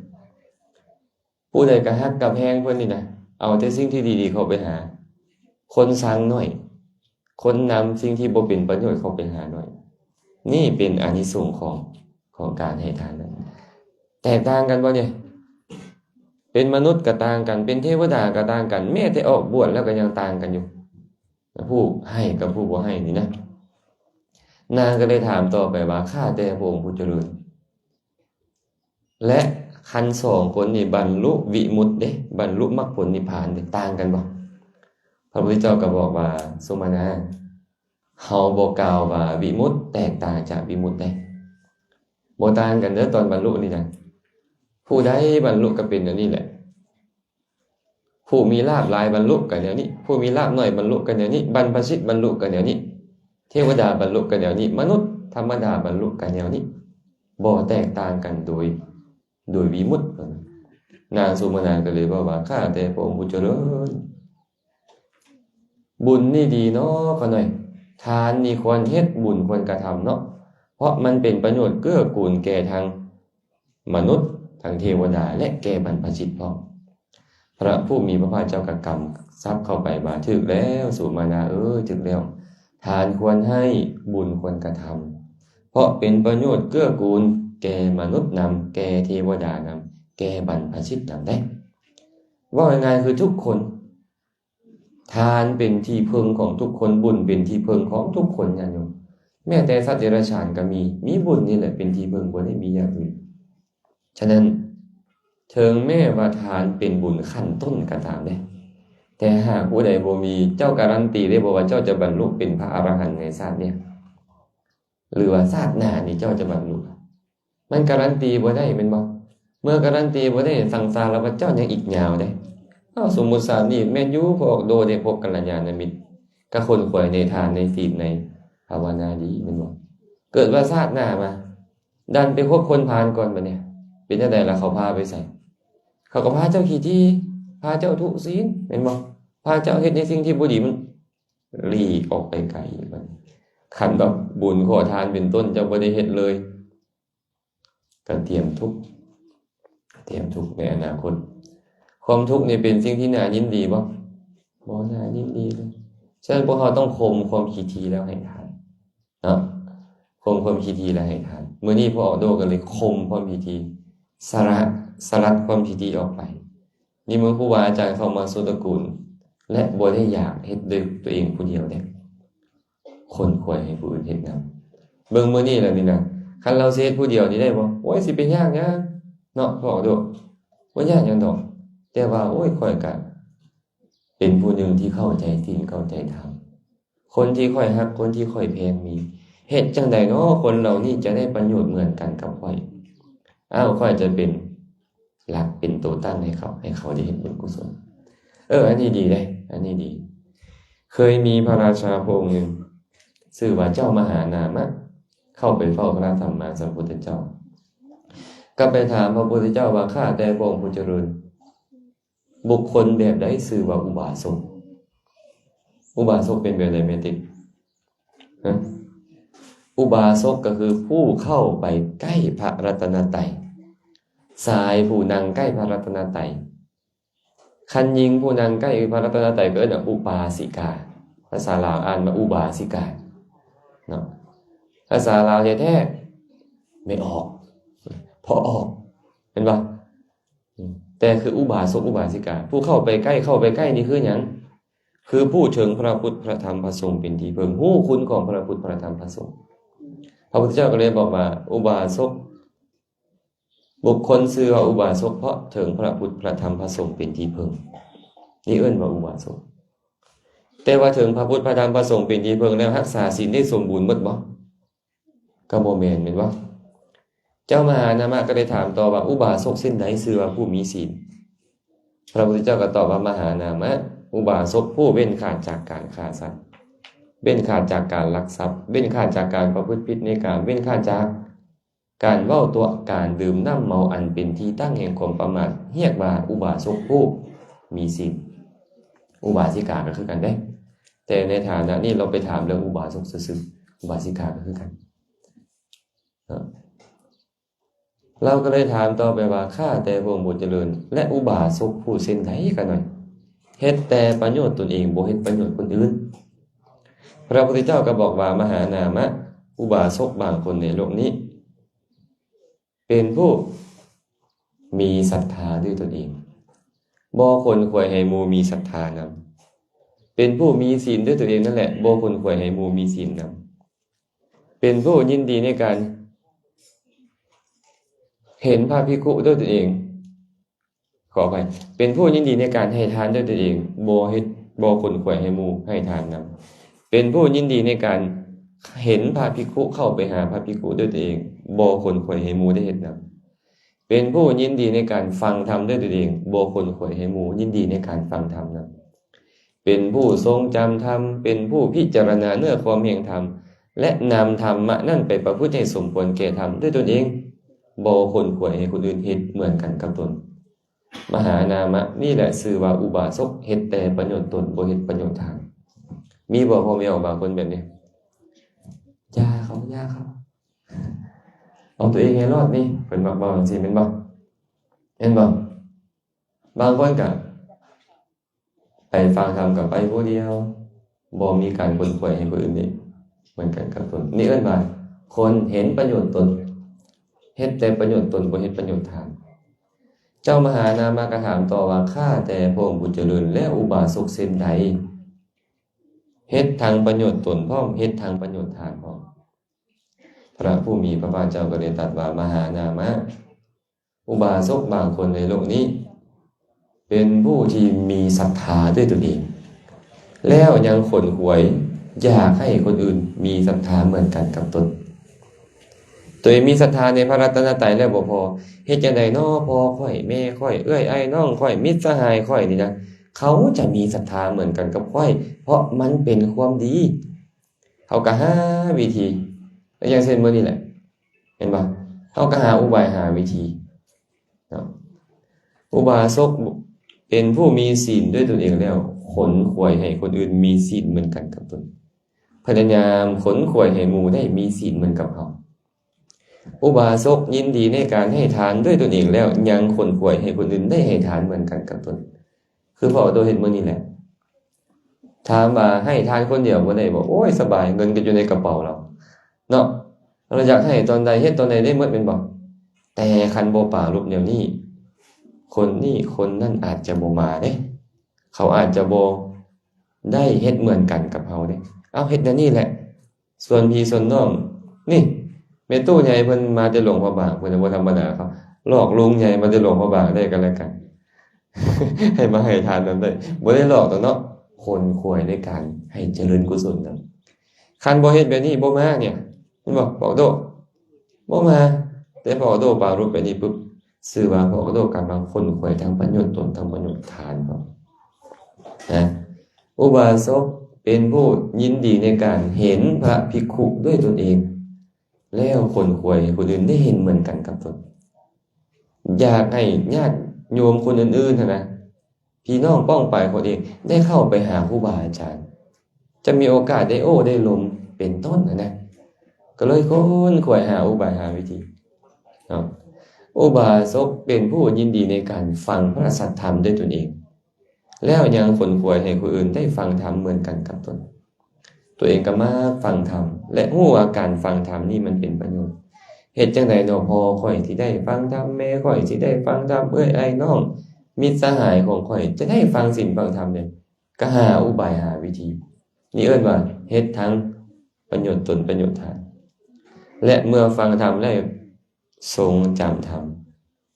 ຜູ້ໃດກະຮັກກະແພງເພິ່ນນີ້ນະ, ເອົາແຕ່ສິ່ງທີ່ດີໆເຂົ້າໄປຫາ, ຄົນຊັງໜ້ອຍ, ຄົນນຳສິ່ງທີ່ບໍ່ເປັນປະໂຫຍດເຂົ້າໄປຫາໜ້ອຍ. ນີ້ເປັນອານິສົງຂອງ ຂອງການໃຫ້ທານນັ້ນ. ແຕກຕ່າງກັນບໍ່ນີ້? ເປັນມະນຸດກະຕ່າງກັນ, ເປັນເທວະດາກະຕ່າງກັນ, ແມ້ແຕ່ອອກບວດແລ້ວກະຍັງຕ່າງກັນຢູ່. ຜູ້ໃຫ້ກັບຜູ້ບໍ່ໃຫ້ນີ້ນະ. ນາງກໍເລີຍຖາມຕໍ່ໄປວ່າ ຂ້າແຕ່ພະອົງຜູ້ຈະເລີນ ແລະ ຄັນສອງຄົນນີ້ບັນລຸວິມຸດເດ້ ບັນລຸມັກຜົນນິບພານເດ້ ຕ່າງກັນບໍ່? ພະພຸດທະເຈົ້າກໍບອກວ່າ ສຸມານາ, ເຮົາບໍ່ກ່າວວ່າວິມຸດແຕກຕ່າງຈາກວິມຸດເດ້. ບໍ່ຕ່າງກັນເດີ ຕອນບັນລຸນີ້ນະ. ຜູ້ໃດບັນລຸກໍເປັນແນວນີ້ແຫຼະ. ຜູ້ມີລາບຫຼາຍບັນລຸກໍແນວນີ້, ຜູ້ມີລາບໜ້ອຍບັນລຸກໍແນວນີ້, ບັນພະຊິດບັນລຸກໍແນວນີ້, ເທວະດາບັນລຸກໍແນວນີ້, ມະນຸດທຳມະດາບັນລຸກໍແນວນີ້, ບໍ່ແຕກຕ່າງກັນໂດຍ ໂດຍວິມຸດ. ນາງສຸມະນາກໍເລີຍເວົ້າວ່າ ຂ້າແຕ່ພະອົງຜູ້ຈະເລີນ, ບຸນນີ້ດີເນາະ ຂ້ານ້ອຍ, ທານນີ້ຄວນເຮັດ, ບຸນຄວນກະທຳເນາະ, ເພາະມັນເປັນປະໂຫຍດເກື້ອກູນແກ່ທັງ ມະນຸດ ທັງເທວະດາ ແລະ ແກ່ບັນພະຊິດພ້ອມ. ພະຜູ້ມີພະພາກເຈົ້າກໍກຳຊັບເຂົ້າໄປວ່າ ຖືກແລ້ວ ສຸມານາເອີຍ, ຖືກແລ້ວ. ທານຄວນໃຫ້, ບຸນຄວນກະທຳ, ເພາະເປັນປະໂຫຍດເກື້ອກູນແກ່ມະນຸດນຳ, ແກ່ເທວະດານຳ, ແກ່ບັນພະຊິດນຳໄດ໋. ເວົ້າງ່າຍໆ ຄືທຸກຄົນ ທານເປັນທີ່ເພິ່ງຂອງທຸກຄົນ, ບຸນເປັນທີ່ເພິ່ງຂອງທຸກຄົນ, ຍາດໂຍມ. ແມ້ແຕ່ສັດເດຍລະສານກໍມີ, ມີບຸນນີ້ແຫຼະເປັນທີ່ເພິ່ງ, ບໍ່ໄດ້ມີຢ່າງອື່ນ. ສະນັ້ນ, ເຖິງແມ້ວ່າທານເປັນບຸນຂັ້ນຕົ້ນກໍຕາມເດ້, ແຕ່ຫາກຜູ້ໃດບໍ່ມີ, ເຈົ້າກາຣັນຕີໄດ້ບໍ່ວ່າເຈົ້າຈະບັນລຸເປັນພະອະລະຫັນໃນຊາດນີ້? ຫຼືວ່າຊາດໜ້ານີ້ເຈົ້າຈະບັນລຸ? ມັນກາຣັນຕີບໍ່ໄດ້ແມ່ນບໍ່? ເມື່ອກາຣັນຕີບໍ່ໄດ້, ສັງສາລະວັດເຈົ້າຍັງອີກຍາວເດ້. ເອົາ ສົມມຸດຊາດນີ້ແມ່ນຢູ່ ພວກໂດໄດ້ພົບກັນລະຍານນະມິດ, ກະຂົນຂວາຍໃນທານ, ໃນສິນ, ໃນພາວະນາດີແມ່ນບໍ່? ເກີດວ່າຊາດໜ້າມາ ດັນໄປຄົບຄົນພານກ່ອນ, ບັດນີ້ເປັນຈັ່ງໃດລະ? ເຂົາພາໄປໃສ? ຂົາກໍພາເຈົ້າຂີ້ຖີ່ ພາເຈົ້າທຸສີນ ແມ່ນບໍ່? ພາເຈົ້າເຮັດໃນສິ່ງທີ່ບໍ່ດີ ມັນຫຼີກອອກໄປໄກ. ຄັນແບບບຸນຂໍທານເປັນຕົ້ນ ເຈົ້າບໍ່ໄດ້ເຮັດເລີຍ ກໍຕຽມທຸກ ຕຽມທຸກໃນອະນາຄົດ. ຄວາມທຸກນີ້ເປັນສິ່ງທີ່ໜ້າຍິນດີບໍ່? ບໍ່ໜ້າຍິນດີເລີຍ. ສະນັ້ນພວກເຮົາຕ້ອງຂົ່ມຄວາມຂີ້ຖີ່ແລ້ວໃຫ້ທານເນາະ, ຂົ່ມຄວາມຂີ້ຖີ່ແລ້ວໃຫ້ທານ. ມື້ນີ້ພວກອອກໂດກໍເລີຍຂົ່ມຄວາມຂີ້ຖີ່ ສະລະ ສະລັດຄວາມຂີ້ຖີ່ອອກໄປ. ນິມົນຄູບາອາຈານເຂົ້າມາສູ່ຕະກູນ ແລະ ບໍ່ໄດ້ຢາກເຮັດດ້ວຍຕົວເອງຜູ້ດຽວເດ້. ຂົນຂວາຍໃຫ້ຜູ້ອື່ນເຮັດນຳ. ເບິ່ງມື້ນີ້ລະນີ້ນະ, ຄັນລາວຊິເຮັດຜູ້ດຽວນີ້ໄດ້ບໍ່? ໂອ້ຍ ຊິໄປຍາກຫຍັງເນາະ ບອກໂດດ, ບໍ່ຍາກຫຍັງດອກ. ແຕ່ວ່າ ໂອ້ຍ ຂ້ອຍກະເປັນຜູ້ໜຶ່ງທີ່ເຂົ້າໃຈສິນ ເຂົ້າໃຈທຳ. ຄົນທີ່ຂ້ອຍຮັກ ຄົນທີ່ຂ້ອຍແພງມີ. ເຮັດຈັ່ງໃດເນາະ ຄົນເຫຼົ່ານີ້ຈະໄດ້ປະໂຫຍດເໝືອນກັນກັບຂ້ອຍ? ອ້າວ ຂ້ອຍຈະເປັນ ຫຼັກເປັນໂຕຕັ້ງໃຫ້ເຂົາ ໃຫ້ເຂົາໄດ້ເຮັດບຸນກຸສົນ. ເອີ ອັນນີ້ດີເດ້ ອັນນີ້ດີ. ເຄີຍມີພະລາຊາພະອົງໜຶ່ງ ຊື່ວ່າເຈົ້າມະຫານາມະ ເຂົ້າໄປເຝົ້າພະສຳມາສຳພຸດທະເຈົ້າ ກໍໄປຖາມພະພຸດທະເຈົ້າວ່າ ຂ້າແຕ່ພະອົງຜູ້ຈະເລີນ ບຸກຄົນແບບໃດຊື່ວ່າອຸບາສົກ? ອຸບາສົກເປັນແບບໃດແມ່ຕິກ? ຮະ? ອຸບາສົກກໍຄືຜູ້ເຂົ້າໄປໃກ້ພະລັດຕະນະໄຕ, ສາຍຜູ້ນັ່ງໃກ້ພະລັດຕະນະໄຕ. ຄັນຍິງຜູ້ນັ່ງໃກ້ພະລັດຕະນະໄຕກໍເອີ້ນວ່າອຸປາສິກາ. ພາສາລາວອ່ານວ່າອຸບາສິກາເນາະ. ພາສາລາວແທ້ໆ ແມ່ອອກ ພໍ່ອອກ ແມ່ນບໍ່? ອືມ ແຕ່ຄືອຸບາສົກ ອຸບາສິກາ ຜູ້ເຂົ້າໄປໃກ້ ເຂົ້າໄປໃກ້ນີ້ຄືຫຍັງ? ຄືຜູ້ເຖິງພະພຸດ ພະທຳ ພະສົງເປັນທີ່ເພິ່ງ, ຮູ້ຄຸນຂອງພະພຸດ ພະທຳ ພະສົງ. ພະພຸດທະເຈົ້າກໍເລີຍບອກວ່າ ອຸບາສົກ ບຸກຄົນຊື່ວ່າອຸບາສົກ ເພາະເຖິງພະພຸດ ພະທຳ ພະສົງເປັນທີ່ເພິ່ງ. ນີ້ເອີ້ນວ່າອຸບາສົກ. ແຕ່ວ່າເຖິງພະພຸດ ພະທຳ ພະສົງເປັນທີ່ເພິ່ງແລ້ວ ຮັກສາສິນໄດ້ສົມບູນໝົດບໍ່? ກໍບໍ່ແມ່ນ ແມ່ນບໍ່? ເຈົ້າມະຫານາມະກໍໄດ້ຖາມຕໍ່ວ່າ ອຸບາສົກເຊັ່ນໃດຊື່ວ່າຜູ້ມີສິນ? ພະພຸດທະເຈົ້າກໍຕອບວ່າ ມະຫານາມະ ອຸບາສົກຜູ້ເວັ້ນຂາດຈາກການຂ້າສັດ, ເວັ້ນຂາດຈາກການລັກຊັບ, ເວັ້ນຂາດຈາກການປະພຶດຜິດໃນກາມ, ເວັ້ນຂາດຈາກການເວົ້າຕົວະ, ການດື່ມນ້ຳເມົາອັນເປັນທີ່ຕັ້ງແຫ່ງຄວາມປະໝາດ ຮຽກວ່າອຸບາສົກຜູ້ມີສິນ. ອຸບາສິກາກໍຄືກັນເດ້. ແຕ່ໃນຖານະນີ້ລາວໄປຖາມເລື່ອງອຸບາສົກຊື່ໆ ອຸບາສິກາກໍຄືກັນເນາະ. ລາວກໍເລີຍຖາມຕໍ່ໄປວ່າ ຂ້າແຕ່ພະອົງຜູ້ຈະເລີນ ແລະ ອຸບາສົກຜູ້ເຊັ່ນໃດກະໜ້ອຍ ເຮັດແຕ່ປະໂຫຍດຕົນເອງ ບໍ່ເຮັດປະໂຫຍດຄົນອື່ນ? ພະພຸດທະເຈົ້າກໍບອກວ່າ ມະຫານາມະ ອຸບາສົກບາງຄົນໃນໂລກນີ້ ເປັນຜູ້ມີສັດທາດ້ວຍຕົນເອງ ບໍ່ຂົນຂວາຍໃຫ້ໝູ່ມີສັດທານຳ, ເປັນຜູ້ມີສິນດ້ວຍຕົນເອງນັ້ນແຫຼະ ບໍ່ຂົນຂວາຍໃຫ້ໝູ່ມີສິນນຳ, ເປັນຜູ້ຍິນດີໃນການເຫັນພະພິກຂຸດ້ວຍຕົນເອງ ຂໍອະໄພ ເປັນຜູ້ຍິນດີໃນການໃຫ້ທານດ້ວຍຕົນເອງ ບໍ່ເຮັດ ບໍ່ຂົນຂວາຍໃຫ້ໝູ່ໃຫ້ທານນຳ, ເປັນຜູ້ຍິນດີໃນການເຫັນພະພິກຂຸເຂົ້າໄປຫາພະພິກຂຸດ້ວຍຕົນເອງ ບໍ່ຂົນຂວາຍໃຫ້ໝູ່ໄດ້ເຮັດນຳ, ເປັນຜູ້ຍິນດີໃນການຟັງທຳດ້ວຍຕົນເອງ ບໍ່ຂົນຂວາຍໃຫ້ໝູ່ຍິນດີໃນການຟັງທຳນຳ, ເປັນຜູ້ຊົງຈຳທຳ ເປັນຜູ້ພິຈາລະນາເນື້ອຄວາມແຫ່ງທຳ ແລະ ນຳທຳມະນັ້ນໄປປະພຶດໃຫ້ສົມຄວນແກ່ທຳດ້ວຍຕົນເອງ ບໍ່ຂົນຂວາຍໃຫ້ຄົນອື່ນເຮັດເໝືອນກັນກັບຕົນ. ມະຫານາມະນີ້ແຫຼະຊື່ວ່າອຸບາສົກ ເຮັດແຕ່ປະໂຫຍດຕົນ ບໍ່ເຮັດປະໂຫຍດທ່ານ. ມີບໍ່ພໍ່ແມ່ອອກບາງຄົນແບບນີ້? ຢ່າເຂົາ ຢ່າເຂົາ ເອົາຕົວເອງໃຫ້ລອດນີ້ ເພິ່ນມັກເວົ້າຈັ່ງຊີ້ແມ່ນບໍ່? ແມ່ນບໍ່? ບາງຄົນກະ ໄປຟັງທຳກໍໄປຜູ້ດຽວ ບໍ່ມີການຂົນຂວາຍໃຫ້ຜູ້ອື່ນເດ້ ເໝືອນກັນກັບຕົນ. ນີ້ເອີ້ນວ່າຄົນເຫັນປະໂຫຍດຕົນ ເຮັດແຕ່ປະໂຫຍດຕົນ ບໍ່ເຮັດປະໂຫຍດທ່ານ. ເຈົ້າມະຫານາມະກໍຖາມຕໍ່ວ່າ ຂ້າແຕ່ພະອົງຜູ້ຈະເລີນ ແລະ ອຸບາສົກເຊັ່ນໃດ ເຮັດທັງປະໂຫຍດຕົນພ້ອມ ເຮັດທັງປະໂຫຍດທ່ານພ້ອມ? ພະຜູ້ມີພະພາກເຈົ້າກໍໄດ້ຕັດວ່າ ມະຫານາມະ ອຸບາສົກບາງຄົນໃນໂລກນີ້ ເປັນຜູ້ທີ່ມີສັດທາດ້ວຍຕົນເອງ ແລ້ວຍັງຂົນຂວາຍຢາກໃຫ້ຄົນອື່ນມີສັດທາເໝືອນກັນກັບຕົນ. ຕົວເອງມີສັດທາໃນພະລັດຕະນະໄຕແລ້ວບໍ່ພໍ ເຮັດຈັ່ງໃດນໍ ພໍ່ຂ້ອຍ ແມ່ຂ້ອຍ ເອື້ອຍອ້າຍນ້ອງຂ້ອຍ ມິດສະຫາຍຂ້ອຍນີ້ນະ ເຂົາຈະມີສັດທາເໝືອນກັນກັບຂ້ອຍ ເພາະມັນເປັນຄວາມດີ. ເຮົາກໍຫາວິທີ ຢ່າງເຊັ່ນມື້ນີ້ແຫຼະ ເຫັນບໍ່? ເຮົາກໍຫາອຸບາຍ ຫາວິທີເນາະ. ອຸບາສົກເປັນຜູ້ມີສິນດ້ວຍຕົນເອງແລ້ວ ຂົນຂວາຍໃຫ້ຄົນອື່ນມີສິນເໝືອນກັນກັບຕົນ ພະຍາຍາມຂົນຂວາຍໃຫ້ໝູ່ໄດ້ມີສິນເໝືອນກັບເຮົາ. ອຸບາສົກຍິນດີໃນການໃຫ້ທານດ້ວຍຕົນເອງແລ້ວ ຍັງຂົນຂວາຍໃຫ້ຄົນອື່ນໄດ້ໃຫ້ທານເໝືອນກັນກັບຕົນ ຄືພວກໂຕເຮັດມື້ນີ້ແຫຼະ. ຖາມວ່າໃຫ້ທານຄົນດຽວບໍ່ໄດ້ບໍ່? ໂອ້ຍ ສະບາຍ ເງິນກໍຢູ່ໃນກະເປົາລາວເນາະ ລາວຢາກໃຫ້ຕອນໃດເຮັດຕອນໃດໄດ້ໝົດແມ່ນບໍ່? ແຕ່ຄັນບໍ່ປາລົບແນວນີ້ ຄົນນີ້ຄົນນັ້ນອາດຈະບໍ່ມາເດ້ ເຂົາອາດຈະບໍ່ໄດ້ເຮັດເໝືອນກັນກັບເຮົາເດ້. ເອົາ ເຮັດແນວນີ້ແຫຼະ ສ່ວນພີ່ສ່ວນນ້ອງນີ້ ແມ່ຕູ້ໃຫຍ່ເພິ່ນມາແຕ່ຫຼວງພະບາງ ເພິ່ນບໍ່ທຳມະດາ ເຂົາຫຼອກລຸງໃຫຍ່ມາແຕ່ຫຼວງພະບາງໄດ້ກັນແລະກັນ ໃຫ້ມາໃຫ້ທານນຳໄດ້ ບໍ່ໄດ້ຫຼອກດອກເນາະ ຂົນຂວາຍໃນການໃຫ້ຈະເລີນກຸສົນນຳ. ຄັນບໍ່ເຮັດແບບນີ້ບໍ່ມາເນຍ ແມ່ນບໍ່ ພວກໂຕ? ບໍ່ມາ. ແຕ່ພວກໂຕປາລົບແບບນີ້ປຶບ ຊື່ວ່າພວກໂຕກຳລັງຂົນຂວາຍທັງປະໂຫຍດຕົນ ທັງປະໂຫຍດທານເນາະ. ອຸບາສົກເປັນຜູ້ຍິນດີໃນການເຫັນພະພິກຂຸດ້ວຍຕົນເອງ ແລ້ວຂົນຂວາຍໃຫ້ຄົນອື່ນໄດ້ເຫັນເໝືອນກັນກັບຕົນ. ຢາກໃຫ້ຍາດໂຍມຄົນອື່ນໆຫັ້ນນະ ພີ່ນ້ອງປ້ອງປາຍຄົນເອງ ໄດ້ເຂົ້າໄປຫາຄູບາອາຈານ ຈະມີໂອກາດໄດ້ໂອ້ໄດ້ລົມເປັນຕົ້ນຫັ້ນນະ ກໍເລີຍຂົນຂວາຍຫາອຸບາຍຫາວິທີເນາະ. ອຸບາສົກເປັນຜູ້ຍິນດີໃນການຟັງພະສັດທຳດ້ວຍຕົນເອງ ແລ້ວຍັງຂົນຂວາຍໃຫ້ຜູ້ອື່ນໄດ້ຟັງທຳເໝືອນກັນກັບຕົນ. ຕົວເອງກໍມັກຟັງທຳ ແລະ ຮູ້ວ່າການຟັງທຳນີ້ມັນເປັນປະໂຫຍດ. ເຮັດຈັ່ງໃດເນາະ ພໍ່ຂ້ອຍຊິໄດ້ຟັງທຳ, ແມ່ຂ້ອຍຊິໄດ້ຟັງທຳ, ເອື້ອຍອ້າຍນ້ອງ ມິດສະຫາຍຂອງຂ້ອຍຈະໄດ້ຟັງສິນຟັງທຳເດ? ກໍຫາອຸບາຍຫາວິທີ. ນີ້ເອີ້ນວ່າເຮັດທັງປະໂຫຍດຕົນປະໂຫຍດທານ. ແລະ ເມື່ອຟັງທຳແລ້ວ ຊົງຈຳທຳ,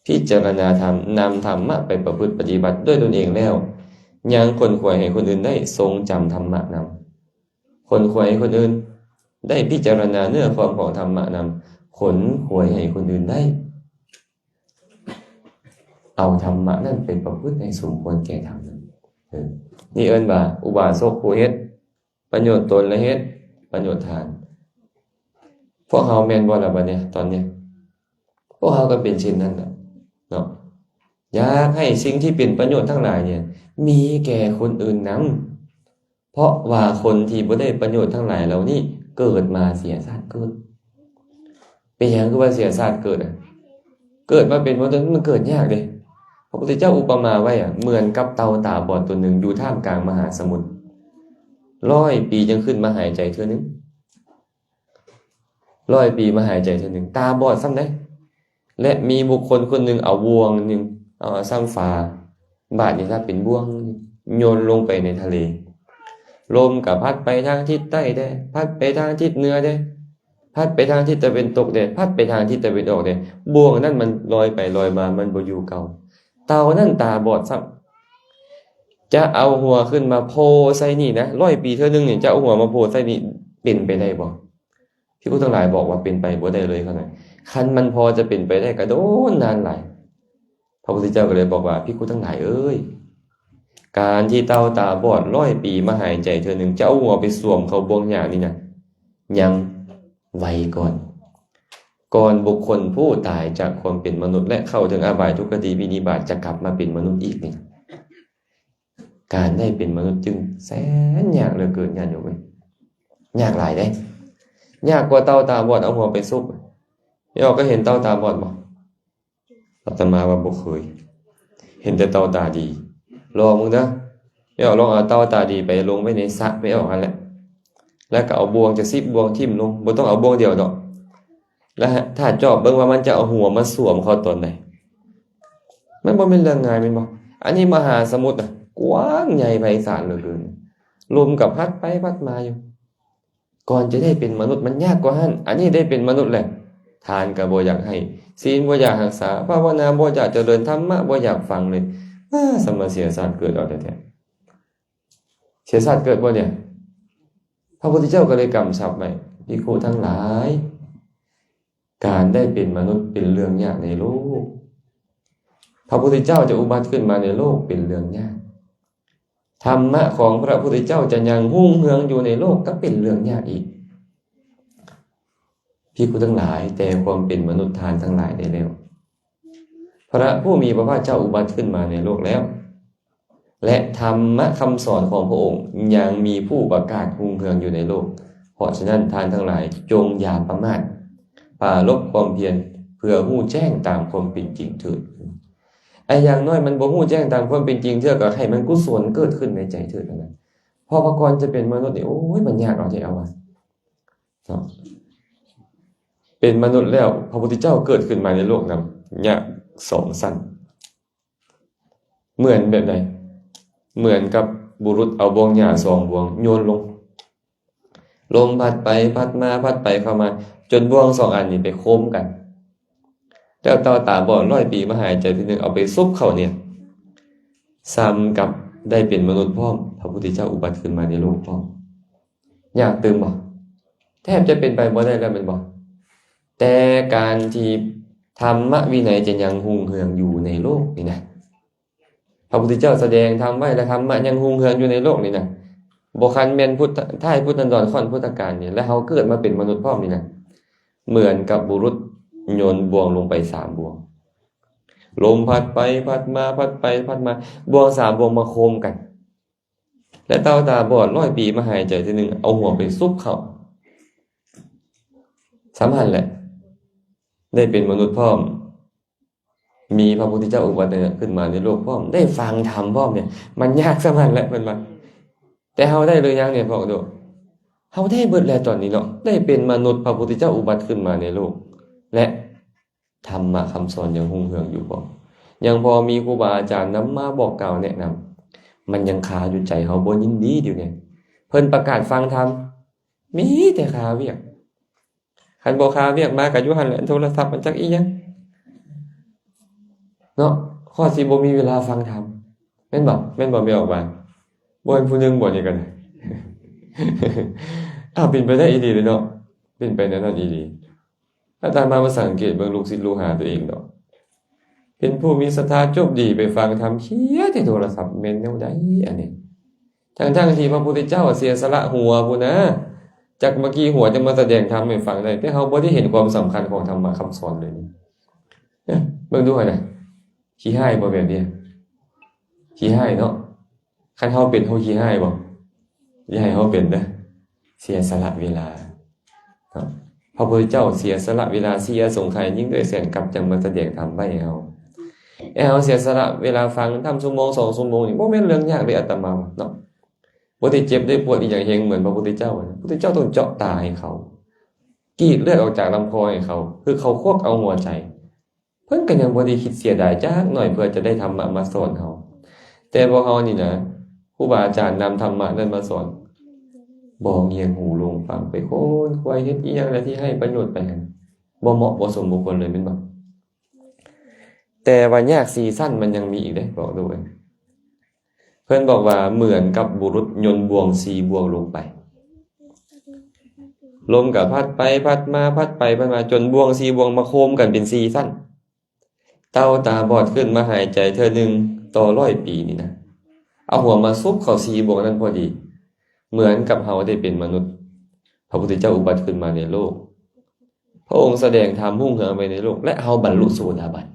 ພິຈາລະນາທຳ, ນຳທຳມະໄປປະພຶດປະຕິບັດດ້ວຍຕົນເອງແລ້ວ ຍັງຂົນຂວາຍໃຫ້ຄົນອື່ນໄດ້ຊົງຈຳທຳມະນຳ, ຂົນຂວາຍໃຫ້ຄົນອື່ນໄດ້ພິຈາລະນາເນື້ອຄວາມຂອງທຳມະນຳ, ຂົນຂວາຍໃຫ້ຄົນອື່ນໄດ້ເອົາທຳມະນັ້ນໄປປະພຶດໃຫ້ສົມຄວນແກ່ທຳນັ້ນ. ເອີ ນີ້ເອີ້ນວ່າອຸບາສົກຜູ້ເຮັດ ປະໂຫຍດຕົນລະເຮັດປະໂຫຍດທານ. ພວກເຮົາແມ່ນບໍ່ລະບັດນີ້? ຕອນນີ້ພວກເຮົາກໍເປັນເຊັ່ນນັ້ນແຫຼະເນາະ, ຢາກໃຫ້ສິ່ງທີ່ເປັນປະໂຫຍດທັງຫຼາຍນີ້ມີແກ່ຄົນອື່ນນຳ, ເພາະວ່າຄົນທີ່ບໍ່ໄດ້ປະໂຫຍດທັງຫຼາຍເຫຼົ່ານີ້ເກີດມາເສຍຊາດເກີດ. ເປັນຫຍັງຄືວ່າເສຍຊາດເກີດ? ເກີດມາເປັນມະນຸດມັນເກີດຍາກເດ້. ພະພຸດທະເຈົ້າອຸປະມາໄວ້ ເໝືອນກັບເຕົ່າຕາບອດຕົວໜຶ່ງຢູ່ທ່າມກາງມະຫາສະໝຸດ, ຮ້ອຍປີຈຶ່ງຂຶ້ນມາຫາຍໃຈເທື່ອໜຶ່ງ, ຮ້ອຍປີມາຫາຍໃຈເທື່ອໜຶ່ງ, ຕາບອດຊ້ຳໃດ. ແລະ ມີບຸກຄົນຄົນໜຶ່ງເອົາບ່ວງໜຶ່ງ ເອົາຊ້ຳຝາ ບາດນີ້ຖ້າເປັນບ່ວງໂຍນລົງໄປໃນທະເລ, ລົມກໍພັດໄປທາງທິດໃຕ້ແດ່, ພັດໄປທາງທິດເໜືອແດ່, ພັດໄປທາງທິດຕາເວັນຕົກແດ່, ພັດໄປທາງທິດຕາເວັນອອກແດ່, ບ່ວງນັ້ນມັນລອຍໄປລອຍມາ ມັນບໍ່ຢູ່ເກົ່າ. ເຕົ່ານັ້ນຕາບອດຊ້ຳ, ຈະເອົາຫົວຂຶ້ນມາໂຜ່ໃສ່ນີ້ນະ, ຮ້ອຍປີເທື່ອໜຶ່ງນີ້ ຈະເອົາຫົວມາໂຜ່ໃສ່ນີ້ ເປັນໄປໄດ້ບໍ່? ພິກຂຸທັງຫຼາຍບອກວ່າເປັນໄປບໍ່ໄດ້ເລີຍ. ຄັນມັນພໍຈະເປັນໄປໄດ້ກໍໂດນນານຫຼາຍ. ພະພຸດທະເຈົ້າກໍເລີຍບອກວ່າ ພິກຂຸທັງຫຼາຍເອີຍ, ການທີ່ເຕົ່າຕາບອດຮ້ອຍປີມາຫາຍໃຈເທື່ອໜຶ່ງ ຈະເອົາຫົວໄປສວມເຂົ້າບ່ວງຫຍ້ານີ້ນະ ຍັງໄວກ່ອນ, ກ່ອນບຸກຄົນຜູ້ຕາຍຈາກຄວາມເປັນມະນຸດ ແລະ ເຂົ້າເຖິງອະບາຍທຸກຄະຕິວິນິບາດ ຈະກັບມາເປັນມະນຸດອີກນີ້. ການໄດ້ເປັນມະນຸດຈຶ່ງແສນຍາກເຫຼືອເກີນ ຍາດໂຍມເອີຍ, ຍາກຫຼາຍເດ້, ຍາກກວ່າເຕົ່າຕາບອດເອົາຫົວໄປຊຸກ. ແມ່ອອກເຄີຍເຫັນເຕົ່າຕາບອດບໍ່? ອາດຕະມາວ່າບໍ່ເຄີຍ, ເຫັນແຕ່ເຕົ່າຕາດີ. ລອງເບິ່ງເດີ, ແມ່ອອກລອງເອົາເຕົ່າຕາດີໄປລົງໄວ້ໃນສະແມ່ອອກຫັ້ນແຫຼະ, ແລ້ວກໍເອົາບ່ວງຈັກສິບບ່ວງຖິ້ມລົງ, ບໍ່ຕ້ອງເອົາບ່ວງດຽວດອກ. ແລ້ວຖ້າຈອບເບິ່ງວ່າມັນຈະເອົາຫົວມາສວມເຂົ້າຕອນໃດ? ມັນບໍ່ແມ່ນເລື່ອງງ່າຍແມ່ນບໍ່? ອັນນີ້ມະຫາສະໝຸດນະ ກວ້າງໃຫຍ່ໄພສານເຫຼືອເກີນ, ລົມກໍພັດໄປພັດມາຢູ່. ກ່ອນຈະໄດ້ເປັນມະນຸດມັນຍາກກວ່າຫັ້ນ, ອັນນີ້ໄດ້ເປັນມະນຸດແລ້ວ ທານກໍບໍ່ຢາກໃຫ້, ສິນບໍ່ຢາກຮັກສາ, ພາວະນາບໍ່ຢາກຈະເລີນ, ທຳມະບໍ່ຢາກຟັງເລີຍ. ອ້າ ສະມາເສຍຊາດເກີດເອົາແທ້ໆ. ເສຍຊາດເກີດບໍ່ນີ້? ພະພຸດທະເຈົ້າກໍເລີຍກຳຊັບໄວ້, ພິກຂຸທັງຫຼາຍ, ການໄດ້ເປັນມະນຸດເປັນເລື່ອງຍາກໃນໂລກ. ພະພຸດທະເຈົ້າຈະອຸບັດຂຶ້ນມາໃນໂລກເປັນເລື່ອງຍາກ. ທຳມະຂອງພະພຸດທະເຈົ້າຈະຍັງຮຸ່ງເຮືອງຢູ່ໃນໂລກກໍເປັນເລື່ອງຍາກອີກ. ພິກຂຸທັງຫຼາຍ, ແຕ່ຄວາມເປັນມະນຸດທ່ານທັງຫຼາຍໄດ້ແລ້ວ. ພະຜູ້ມີພະພາກເຈົ້າອຸບັດຂຶ້ນມາໃນໂລກແລ້ວ ແລະ ທຳມະຄຳສອນຂອງພະອົງຍັງມີຜູ້ປະກາດຮຸ່ງເຮືອງຢູ່ໃນໂລກ. ເພາະສະນັ້ນ ທ່ານທັງຫຼາຍຈົ່ງຢ່າປະໝາດ, ປາລົບຄວາມພຽນເພື່ອຮູ້ແຈ້ງຕາມຄວາມເປັນຈິງເຖີດ. ໄອ້ຢ່າງໜ້ອຍມັນບໍ່ຮູ້ແຈ້ງຕາມຄວາມເປັນຈິງເທື່ອ ກໍໃຫ້ມັນກຸສົນເກີດຂຶ້ນໃນໃຈເຖີດນັ້ນນະ. ເພາະວ່າກ່ອນຈະເປັນມະນຸດນີ້ ໂອ້ຍ ມັນຍາກເອົາແທ້ເອົາວ່າເນາະ. ເປັນມະນຸດແລ້ວ ພະພຸດທະເຈົ້າເກີດຂຶ້ນມາໃນໂລກນຳ ຍາກສອງຊັ້ນ. ເໝືອນແບບໃດ? ເໝືອນກັບບຸລຸດເອົາບ່ວງຫຍ້າສອງບ່ວງໂຍນລົງ. ລົມພັດໄປພັດມາ ພັດໄປເຂົ້າມາ ຈົນບ່ວງສອງອັນນີ້ໄປໂຄມກັນ. ແລ້ວເຕົ່າຕາບອດຮ້ອຍປີມາຫາຍໃຈເທື່ອໜຶ່ງ ເອົາໄປຊຸບເຂົ້າເນຍ ຊ້ຳກັບໄດ້ເປັນມະນຸດພ້ອມ, ພະພຸດທະເຈົ້າອຸບັດຂຶ້ນມາໃນໂລກພ້ອມ. ຍາກຕື່ມບໍ່? ແທບຈະເປັນໄປບໍ່ໄດ້ແລ້ວແມ່ນບໍ່? ແຕ່ການທີ່ທຳມະວິໄນຈະຍັງຮຸ່ງເຮືອງຢູ່ໃນໂລກນີ້ນະ, ພະພຸດທະເຈົ້າສະແດງທຳໄວ້ ແລະ ທຳມະຍັງຮຸ່ງເຮືອງຢູ່ໃນໂລກນີ້ນະ, ບໍ່ຄັນແມ່ນພຸດທະ ທ້າຍພຸດທະດອນ ຂ້ອນພຸດທະການນີ້ ແລະ ເຮົາເກີດມາເປັນມະນຸດພ້ອມນີ້ນະ, ເໝືອນກັບບຸລຸດໂຍນບ່ວງລົງໄປສາມບ່ວງ. ລົມພັດໄປພັດມາ ພັດໄປພັດມາ, ບ່ວງສາມບ່ວງມາໂຄມກັນ. ແລະ ເຕົ່າຕາບອດຮ້ອຍປີມາຫາຍໃຈເທື່ອໜຶ່ງ ເອົາຫົວໄປຊຸບເຂົ້າ. ສ່ຳຫັ້ນແຫຼະ ໄດ້ເປັນມະນຸດພ້ອມ, ມີພະພຸດທະເຈົ້າອຸບັດຂຶ້ນມາໃນໂລກພ້ອມ, ໄດ້ຟັງທຳພ້ອມເນຍ, ມັນຍາກສ່ຳຫັ້ນແຫຼະ ເພິ່ນວ່າ. ແຕ່ເຮົາໄດ້ຫຼືຍັງເນຍ ພວກໂຕ? ເຮົາໄດ້ເບິດແລ້ວຕອນນີ້ເນາະ, ໄດ້ເປັນມະນຸດ, ພະພຸດທະເຈົ້າອຸບັດຂຶ້ນມາໃນໂລກ ແລະ ທຳມະຄຳສອນຍັງຮຸ່ງເຮືອງຢູ່ບໍ່? ຍັງພໍມີຄູບາອາຈານນຳມາບອກກ່າວແນະນຳ, ມັນຍັງຄາຢູ່ໃຈເຮົາ, ບໍ່ຍິນດີຢູ່ເດ. ເພິ່ນປະກາດຟັງທຳ, ມີແຕ່ຄາວຽກ. ຄັນບໍ່ຄາວຽກມາກໍຢູ່ຫັ້ນແຫຼະ, ໂທລະສັບມັນຈັກອີ່ຫຍັງເນາະ, ຂ້ອຍຊິບໍ່ມີເວລາຟັງທຳ. ແມ່ນບໍ່? ແມ່ນບໍ່ ແມ່ອອກມາ? ບໍ່ແມ່ນຜູ້ໜຶ່ງບໍ່ນີ້ກໍໄດ້. ອ້າວ ເປັນໄປໄດ້ອີ່ຫຼີເດເນາະ, ເປັນໄປແນວນັ້ນອີ່ຫຼີ. ອາດຕະມາມາສັງເກດເບິ່ງລູກສິດລູກຫາຕົວເອງດອກ, ເປັນຜູ້ມີສັດທາຈົບດີໄປຟັງທຳ ເຄຍແຕ່ໂທລະສັບ, ແມ່ນແນວໃດອັນນີ້? ທັງໆທີ່ພະພຸດທະເຈົ້າເສຍສະຫຼະຫົວພຸ້ນນະ, ຈັກມາກີ່ຫົວຈັ່ງມາສະແດງທຳໃຫ້ຟັງໄດ້, ແຕ່ເຮົາບໍ່ໄດ້ເຫັນຄວາມສຳຄັນຂອງທຳມະຄຳສອນເລີຍ. ເບິ່ງດູຫັ້ນນະ, ຂີ້ຮ້າຍບໍ່ແບບນີ້? ຂີ້ຮ້າຍເນາະ. ຄັນເຮົາເປັນ ເຮົາຂີ້ຮ້າຍບໍ່? ຢ່າໃຫ້ເຮົາເປັນເດີ້. ເສຍສະຫຼະເວລາເນາະ, ພະພຸດທະເຈົ້າເສຍສະຫຼະເວລາເສຍສົງໄຂຍິ່ງດ້ວຍແສນກັບ ຈັ່ງມາສະແດງທຳໄວ້ໃຫ້ເຮົາ. ແລ້ວເຮົາເສຍສະຫຼະເວລາຟັງທຳຊົ່ວໂມງສອງຊົ່ວໂມງນີ້ ບໍ່ແມ່ນເລື່ອງຍາກເລີຍ ອາດຕະມາວ່າເນາະ. ບໍ່ໄດ້ເຈັບໄດ້ປວດອີ່ຫຍັງແຮງເໝືອນພະພຸດທະເຈົ້າ. ພະພຸດທະເຈົ້າຕ້ອງເຈາະຕາໃຫ້ເຂົາ, ກຣີດເລືອດອອກຈາກລຳຄໍໃຫ້ເຂົາ, ຄືເຂົາຄວັກເອົາຫົວໃຈ. ເພິ່ນກໍຍັງບໍ່ໄດ້ຄິດເສຍດາຍຈັກໜ້ອຍ ເພື່ອຈະໄດ້ທຳມະມາສອນເຮົາ. ແຕ່ພວກເຮົານີ້ນະ, ຄູບາອາຈານນຳທຳມະນັ້ນມາສອນ, ບໍ່ງຽງຫູລົງຟັງ, ໄປຄົ້ນຄວ້າເຮັດອີ່ຫຍັງແຫຼະທີ່ໄຮ້ປະໂຫຍດໄປຫັ້ນ, ບໍ່ເໝາະບໍ່ສົມບຸກຄົນເລີຍ ແມ່ນບໍ່? ແຕ່ວ່າຍາກສີ່ຊັ້ນມັນຍັງມີອີກເດ້ ບອກໂດຍ. ເພິ່ນບອກວ່າເໝືອນກັບບຸລຸດໂຍນບ່ວງສີ່ບ່ວງລົງໄປ. ລົມກໍພັດໄປພັດມາ, ພັດໄປພັດມາ, ຈົນບ່ວງສີ່ບ່ວງມາໂຄມກັນເປັນສີ່ຊັ້ນ. ເຕົ່າຕາບອດຂຶ້ນມາຫາຍໃຈເທື່ອໜຶ່ງຕໍ່ຮ້ອຍປີນີ້ນະ, ເອົາຫົວມາຊຸບເຂົ້າສີ່ບ່ວງນັ້ນພໍດີ. ເໝືອນກັບເຮົາໄດ້ເປັນມະນຸດ, ພະພຸດທະເຈົ້າອຸບັດຂຶ້ນມາໃນໂລກ, ພະອົງສະແດງທຳຮຸ່ງເຮືອງໄປໃນໂລກ ແລະ ເຮົາບັນລຸໂສດາບັນ.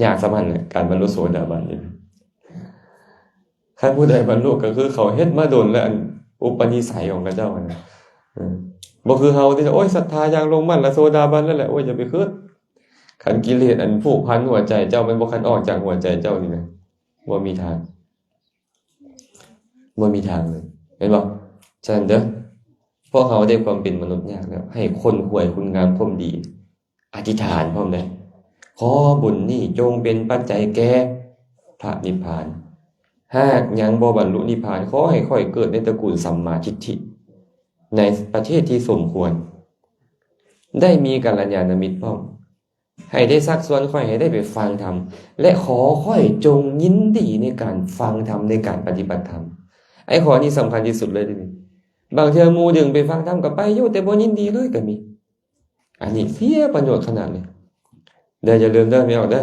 ຍາກສ່ຳຫັ້ນແຫຼະ ການບັນລຸໂສດາບັນນີ້. ຄັນຜູ້ໃດບັນລຸກໍຄືເຂົາເຮັດມາດົນແລ້ວ, ອັນອຸປະນິໄສຂອງເຂົາເຈົ້າຫັ້ນນະ. ເອີ ບໍ່ຄືເຮົາທີ່ ໂອ້ຍ ສັດທາຢ່າງລົງໝັ້ນລະໂສດາບັນແລ້ວແຫຼະ. ໂອ້ຍ ຢ່າໄປຄິດ. ຄັນກິເລດອັນຜູກພັນຫົວໃຈເຈົ້າ ມັນບໍ່ຄັນອອກຈາກຫົວໃຈເຈົ້ານີ້ນະ, ບໍ່ມີທາງ. ບໍ່ມີທາງເລີຍ ແມ່ນບໍ່? ສະນັ້ນເດີ້ ພວກເຮົາໄດ້ຄວາມເປັນມະນຸດຍາກແລ້ວ ໃຫ້ຂົນຂວາຍຄຸນງາມຄວາມດີ, ອະທິຖານພ້ອມເດ້, ຂໍບຸນນີ້ຈົ່ງເປັນປັດໄຈແກ່ພະນິບພານ. ຫາກຍັງບໍ່ບັນລຸນິບພານ, ຂໍໃຫ້ຂ້ອຍເກີດໃນຕະກູນສຳມາທິດຖິ, ໃນປະເທດທີ່ສົມຄວນ, ໄດ້ມີກັນລະຍານະມິດພ້ອມ. ໃຫ້ໄດ້ຊັກຊວນຂ້ອຍໃຫ້ໄດ້ໄປຟັງທຳ ແລະ ຂໍຂ້ອຍຈົ່ງຍິນດີໃນການຟັງທຳ ໃນການປະຕິບັດທຳ. ໄອ້ຂໍ້ນີ້ສຳຄັນທີ່ສຸດເລີຍເດ້ນີ້. ບາງເທື່ອໝູ່ດຶງໄປຟັງທຳກໍໄປຢູ່ ແຕ່ບໍ່ຍິນດີເລີຍກໍມີ. ອັນນີ້ເສຍປະໂຫຍດຂະໜາດເລີຍ. ແຕ່ຢ່າລືມເດີ ແມ່ອອກເດີ,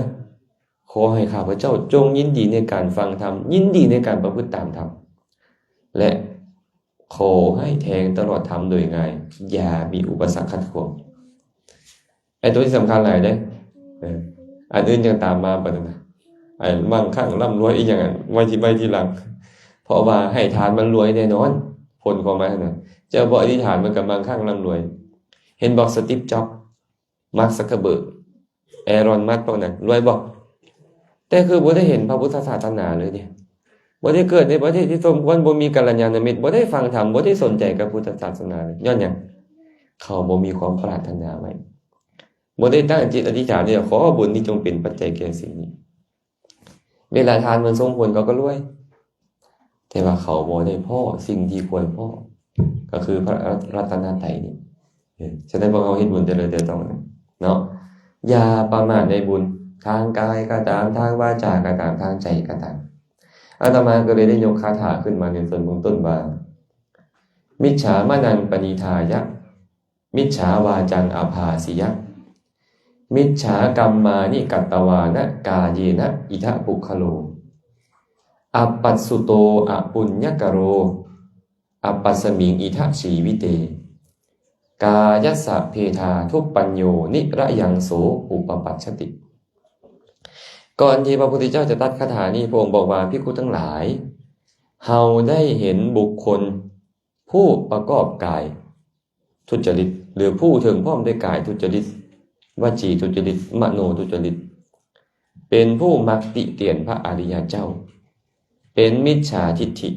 ຂໍໃຫ້ຂ້າພະເຈົ້າຈົ່ງຍິນດີໃນການຟັງທຳ, ຍິນດີໃນການປະພຶດຕາມທຳ ແລະ ຂໍໃຫ້ແທງຕະຫຼອດທຳໂດຍງ່າຍ, ຢ່າມີອຸປະສັກຂັດຂວາງ. ໄອ້ໂຕນີ້ສຳຄັນຫຼາຍເດ້. ເອີ ອັນອື່ນຈັ່ງຕາມມາບັດນັ້ນນະ ອັນມັ່ງຄັ່ງລ່ຳລວຍອີ່ຫຍັງ ອັນໄວ້ທີ່ ໄວ້ທີ່ຫຼັງ ເພາະວ່າໃຫ້ທານມັນລວຍແນ່ນອນ ຜົນຂອງມັນຫັ້ນນະ ເຈົ້າບໍ່ອະທິຖານ ມັນກໍມັ່ງຄັ່ງລ່ຳລວຍ. ເຫັນບໍ່ ສະຕິບ ຈັອບ ມາກ ຊັກເຄີເບີກ ແອລອນ ມັສ ພວກນັ້ນລວຍບໍ່? ແຕ່ຄືບໍ່ໄດ້ເຫັນພະພຸດທະສາສະໜາເລີຍເດ້ ບໍ່ໄດ້ເກີດໃນປະເທດທີ່ສົມຄວນ ບໍ່ມີກັນລະຍານະມິດ ບໍ່ໄດ້ຟັງທຳ ບໍ່ໄດ້ສົນໃຈກັບພຸດທະສາສະໜາເລີຍ. ຍ້ອນຫຍັງ? ເຂົາບໍ່ມີຄວາມປາດຖະໜາໄວ້ ບໍ່ໄດ້ຕັ້ງຈິດອະທິຖານທີ່ຈະຂໍບຸນນີ້ຈົ່ງເປັນປັດໄຈແກ່ສິ່ງນີ້. ເວລາທານມັນສົ່ງຜົນ ເຂົາກໍລວຍ ແຕ່ວ່າເຂົາບໍ່ໄດ້ພໍ້ສິ່ງທີ່ຄວນພໍ້ ກໍຄືພະລັດຕະນະໄຕນີ້. ເອີ ສະນັ້ນພວກເຮົາເຮັດບຸນເທື່ອລະເທື່ອຕ້ອງເນາະ ຢ່າປະໝາດໃນບຸນ ທາງກາຍກໍຕາມ ທາງວາຈາກໍຕາມ ທາງໃຈກໍຕາມ. ອາດຕະມາກໍເລີຍໄດ້ຍົກຄາຖາຂຶ້ນມາໃນສ່ວນເບື້ອງຕົ້ນວ່າ ມິດສາມະນັງປະນິທາຍະ ມິດສາວາຈັງອະພາສິຍະ ມິດສາກັມມານິກັດຕະວານະ ກາເຍນະ ອິທະປຸກຄະໂລ ອັບປັດສຸໂຕ ອະປຸນຍະກະໂລ ອັບປັດສະມິງ ອິທະຊີວິເຕ ກາຍັດສະເພທາທຸບປັນໂຍ ນິຣະຍັງໂສ ອຸປະປັດຊະຕິ. ກ່ອນທີ່ພະພຸດທະເຈົ້າຈະຕັດຄາຖານີ້ ພະອົງບອກວ່າ ພິກຂຸທັງຫຼາຍ, ເຮົາໄດ້ເຫັນບຸກຄົນຜູ້ປະກອບກາຍທຸດຈະລິດ ຫຼື ຜູ້ເຖິງພ້ອມດ້ວຍກາຍທຸດຈະລິດ, ວະຈີທຸດຈະລິດ, ມະໂນທຸດຈະລິດ, ເປັນຜູ້ມັກຕິຕຽນພະອະລິຍະເຈົ້າ, ເປັນມິດສາທິດຖິ.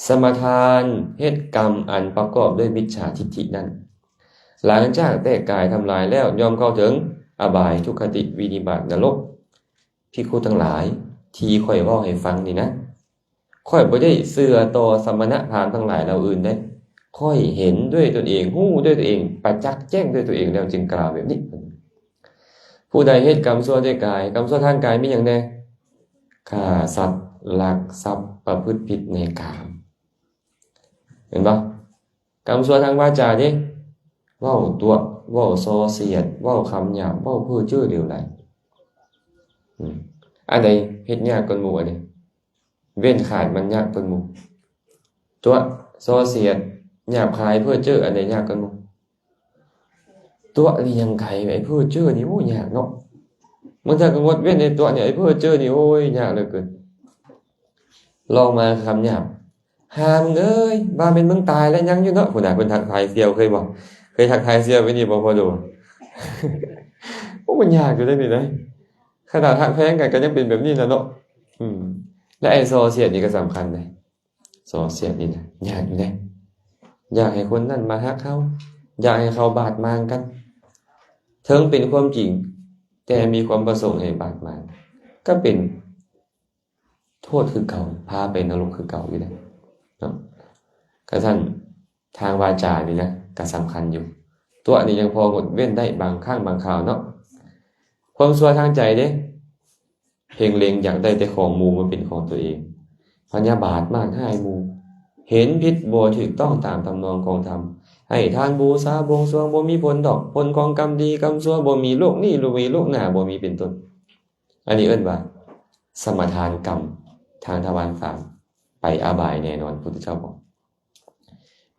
ສະມາທານເຮັດກຳອັນປະກອບດ້ວຍມິດສາທິດຖິນັ້ນ, ຫຼັງຈາກແຕກກາຍທຳລາຍແລ້ວ ຍ່ອມເຂົ້າເຖິງອະບາຍ, ທຸກຄະຕິ, ວິນິບາດ, ນະລົກ. ພິກຂຸທັງຫຼາຍ ທີ່ຂ້ອຍເວົ້າໃຫ້ຟັງນີ້ນະ, ຂ້ອຍບໍ່ໄດ້ເຊື່ອຕໍ່ສະມະນະພາມທັງຫຼາຍເຫຼົ່າອື່ນເດ້. ຂ້ອຍເຫັນດ້ວຍຕົນເອງ, ຮູ້ດ້ວຍຕົນເອງ, ປະຈັກແຈ້ງດ້ວຍຕົນເອງແລ້ວຈຶ່ງກ່າວແບບນີ້. ຜູ້ໃດເຮັດກຳຊົ່ວດ້ວຍກາຍ, ກຳຊົ່ວທາງກາຍມີຫຍັງແດ່? ຂ້າສັດ, ລັກຊັບ, ປະພຶດຜິດໃນກາມ. ເຫັນບໍ່? ກຳຊົ່ວທາງວາຈາເດ້, ເວົ້າຕົວະ, ເວົ້າສໍ້ສຽດ, ເວົ້າຄຳຫຍາບ, ເວົ້າເພ້ອເຈີ້ເຫຼວໄຫຼ. ອືມ ອັນໃດເຮັດຍາກກວ່າໝູ່? ອັນນີ້ເວັ້ນຂາດມັນຍາກກວ່າໝູ່. ຕົວະ, ສໍ້ສຽດ, ຫຍາບຄາຍ, ເພ້ອເຈີ້ ອັນໃດຍາກກວ່າໝູ່? ຕົວະນີ້ຍັງໄກ, ໄອ້ເພ້ອເຈີ້ນີ້ ໂອ້ ຍາກເນາະ. ບາງເທື່ອກໍງົດເວັ້ນໄດ້ຕົວະນີ້, ໄອ້ເພ້ອເຈີ້ນີ້ ໂອ້ຍ ຍາກເຫຼືອເກີນ. ລອງມາຄຳຫຍາບ, ຫ່າມຶງເອີຍ, ວ່າແມ່ນມຶງຕາຍແລ້ວຍັງຢູ່ເນາະ. ພຸ້ນນະ, ເພິ່ນທັກທາຍສ່ຽວ, ເຄີຍບໍ່? ເຄີຍທັກທາຍສ່ຽວແບບນີ້ບໍ່ ພໍ່ໂດ? ໂອ້ ມັນຍາກຢູ່ເດ້ນີ້ນະ, ຂະໜາດຮັກແພງກັນກໍຍັງເປັນແບບນີ້ລະເນາະ. ອືມ ແລະ ໄອ້ສໍ້ສຽດນີ້ກໍສຳຄັນເດ້. ສໍ້ສຽດນີ້ນະ ຍາກຢູ່ເດ້, ຢາກໃຫ້ຄົນນັ້ນມາຮັກເຮົາ, ຢາກໃຫ້ເຂົາບາດໝາງກັນ, ເຖິງເປັນຄວາມຈິງ ແຕ່ມີຄວາມປະສົງໃຫ້ບາດໝາງ, ກໍເປັນໂທດຄືເກົ່າ, ພາໄປນະລົກຄືເກົ່າຢູ່ເດ້ເນາະ. ກະຊັ້ນ ທາງວາຈານີ້ນະ ກະສຳຄັນຢູ່. ຕົວະນີ້ຍັງພໍງົດເວັ້ນໄດ້ບາງຄັ້ງບາງຄາວເນາະ. ຄວາມຊົ່ວທາງໃຈເດ້, ເພັງເລັງຢາກໄດ້ແຕ່ຂອງໝູ່ມາເປັນຂອງຕົວເອງ, ພະຍາບາດມາດຮ້າຍໝູ່, ເຫັນຜິດບໍ່ຖືກຕ້ອງຕາມທຳນອງຂອງທຳ, ໃຫ້ທານບູຊາບວງສວງບໍ່ມີຜົນດອກ, ຜົນຂອງກຳດີກຳຊົ່ວບໍ່ມີ, ໂລກນີ້ບໍ່ມີ, ໂລກໜ້າບໍ່ມີ ເປັນຕົ້ນ. ອັນນີ້ເອີ້ນວ່າ ສະມາທານກຳທາງທະວານສາມ ໄປອະບາຍແນ່ນອນ, ພຸດທະເຈົ້າບອກ.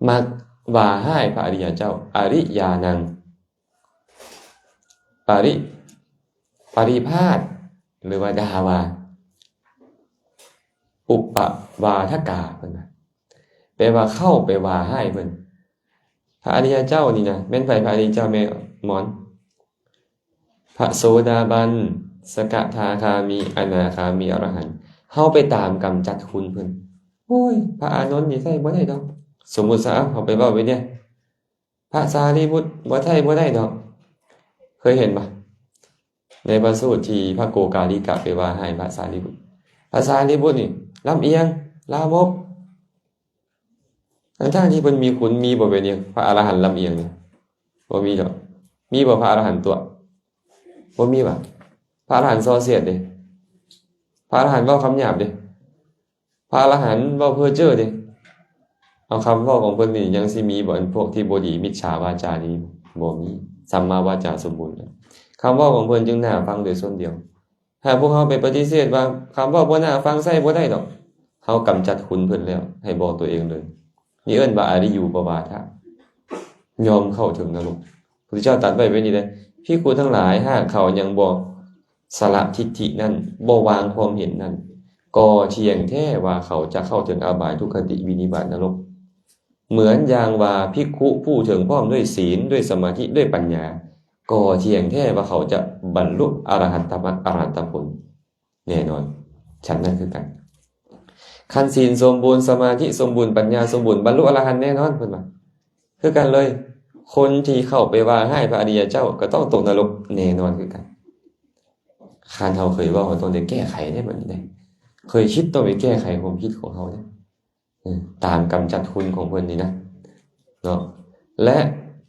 ມັກວ່າຮ້າຍພະອະລິຍະເຈົ້າ, ອະລິຍານັງ ປະລິ ປະລິພາດ ຫຼືວ່າດ່າວ່າ ອຸປະວາທະກາ ເພິ່ນວ່າ ແປວ່າເຂົ້າໄປວ່າຮ້າຍເພິ່ນ. ພະອະລິຍະເຈົ້ານີ້ນະ ແມ່ນໃຜ? ພະອະລິຍະເຈົ້າແມ່ໝອນ ພະໂສດາບັນ ສະກະທາຄາມີ ອະນາຄາມີ ອະລະຫັນ. ເຮົາໄປຕາມກຳຈັດຄຸນເພິ່ນ. ໂອ້ຍ ພະອານົນນີ້ໃຊ້ບໍ່ໄດ້ດອກ. ສົມມຸດຊະ ເຮົາໄປເວົ້າໄປເດ ພະສາລີບຸດບໍ່ໃຊ້ບໍ່ໄດ້ດອກ. ເຄີຍເຫັນບໍ່? ໃນພະສູດທີ່ພະໂກກາລິກະໄປວ່າຮ້າຍພະສາລີບຸດ. ພະສາລີບຸດນີ້ລຳອຽງ, ລາມົກ. ທັງໆທີ່ເພິ່ນມີຄຸນ, ມີບໍ່ແບບນີ້? ພະອະລະຫັນລຳອຽງນີ້ ບໍ່ມີດອກ. ມີບໍ່ພະອະລະຫັນຕົວະ? ບໍ່ມີຫວາ? ພະອະລະຫັນສໍ້ສຽດເດ? ພະອະລະຫັນເວົ້າຄຳຫຍາບເດ? ພະອະລະຫັນເວົ້າເພ້ອເຈີ້ເດ? ເອົາ ຄຳເວົ້າຂອງເພິ່ນນີ້ຍັງຊິມີບໍ່ ອັນພວກທີ່ບໍ່ດີ, ມິດສາວາຈານີ້ບໍ່ມີ, ສຳມາວາຈາສົມບູນ. ຄຳເວົ້າຂອງເພິ່ນຈຶ່ງໜ້າຟັງໂດຍສ່ວນດຽວ. ຖ້າພວກເຮົາໄປປະຕິເສດວ່າຄຳເວົ້າບໍ່ໜ້າຟັງ, ໃຊ້ບໍ່ໄດ້ດອກ, ເຮົາກຳຈັດຄຸນເພິ່ນແລ້ວ, ໃຫ້ບອກຕົວເອງເລີຍ. ນີ້ເອີ້ນວ່າອະລິໂຍປະວາທະ, ຍອມເຂົ້າເຖິງນະລົກ. ພະພຸດທະເຈົ້າຕັດໄວ້ແບບນີ້ເດ້, ພິກຂຸທັງຫຼາຍ, ຫາກເຂົາຍັງບໍ່ ສະຫຼະທິດຖິນັ້ນ, ບໍ່ວາງຄວາມເຫັນນັ້ນ, ກໍທ່ຽງແທ້ວ່າເຂົາຈະເຂົ້າເຖິງອະບາຍ, ທຸກຄະຕິ, ວິນິບາດ, ນະລົກ. ເໝືອນຢ່າງວ່າພິກຂຸຜູ້ເຖິງພ້ອມດ້ວຍສີນ, ດ້ວຍສະມາທິ, ດ້ວຍປັນຍາ, ກໍທ່ຽງແທ້ວ່າເຂົາຈະບັນລຸອະລະຫັດຕະມະ, ອະລະຫັດຕະຜົນ. ແນ່ນອນ, ຊັ້ນນັ້ນຄືກັນ. ຄັນສິນສົມບູນ, ສະມາທິສົມບູນ, ປັນຍາສົມບູນ, ບັນລຸອະລະຫັນແນ່ນອນ, ເພິ່ນວ່າ. ຄືກັນເລີຍ, ຄົນທີ່ເຂົ້າໄປວ່າຮ້າຍພະອະລິຍະເຈົ້າກໍຕ້ອງຕົກນະລົກແນ່ນອນຄືກັນ. ຄັນເຮົາເຄີຍເວົ້າ, ເຮົາຕ້ອງໄດ້ແກ້ໄຂເດ້ບັດນີ້ເດ້. ເຄີຍຄິດ, ຕ້ອງໄປແກ້ໄຂຄວາມຄິດຂອງເຮົາເດ້. ເອີ ຕາມກຳຈັດຄຸນຂອງເພິ່ນນີ້ນະ ເນາະ ແລະ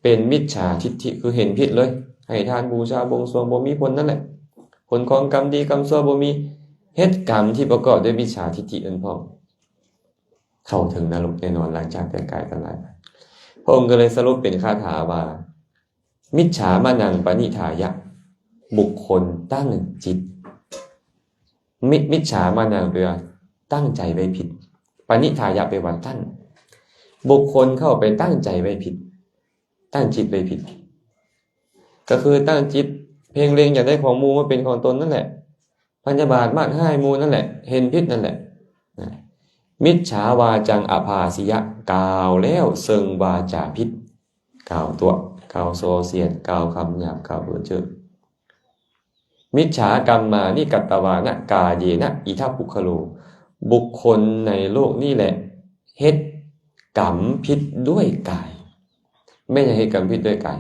ເປັນມິດສາທິດຖິ ຄືເຫັນຜິດເລີຍ, ໃຫ້ທານ, ບູຊາ, ບົວງສວງ ບໍ່ມີຜົນນັ້ນແຫຼະ, ຜົນຂອງກຳດີກຳຊົ່ວບໍ່ມີ, ເຮັດກຳທີ່ປະກອບດ້ວຍມິດສາທິດຖິນັ້ນພ້ອມ, ເຂົ້າເຖິງນະລົກແນ່ນອນ ຫຼັງຈາກແຕ່ກາຍຕາຍໄປ. ພະອົງກໍເລີຍສະຫຼຸບເປັນຄາຖາວ່າ ມິດສາມານັງປະນິຖາຍະ, ບຸກຄົນຕັ້ງຈິດ. ມິ ມິດສາມານັງ ແປວ່າຕັ້ງໃຈໄວ້ຜິດ, ປະນິຖາຍະ ແປວ່າຕັ້ງ, ບຸກຄົນເຂົ້າໄປຕັ້ງໃຈໄວ້ຜິດ, ຕັ້ງຈິດໄວ້ຜິດ, ກໍຄືຕັ້ງຈິດເພງເລັງຢາກໄດ້ຂອງໝູ່ມາເປັນຂອງຕົນນັ້ນແຫຼະ, ພະຍາບາດມາດຮ້າຍໝູ່ນັ້ນແຫຼະ, ເຫັນຜິດນັ້ນແຫຼະ. ນະ ມິດສາວາຈັງອະພາຊະຍະ, ກ່າວແລ້ວເຊິ່ງວາຈາຜິດ, ກ່າວຕົວະ, ກ່າວສໍ້ສຽດ, ກ່າວຄຳຫຍາບ, ກ່າວເພີ້ເຈີ້. ມິດສາກັມມານິ ກັດຕະວານະ ກາເຍນະ ອິທະ ປຸກຄະໂລ, ບຸກຄົນໃນໂລກນີ້ແຫຼະ ເຮັດກຳຜິດດ້ວຍກາຍ. ແມ່ນຫຍັງເຮັດກຳຜິດດ້ວຍກາຍ?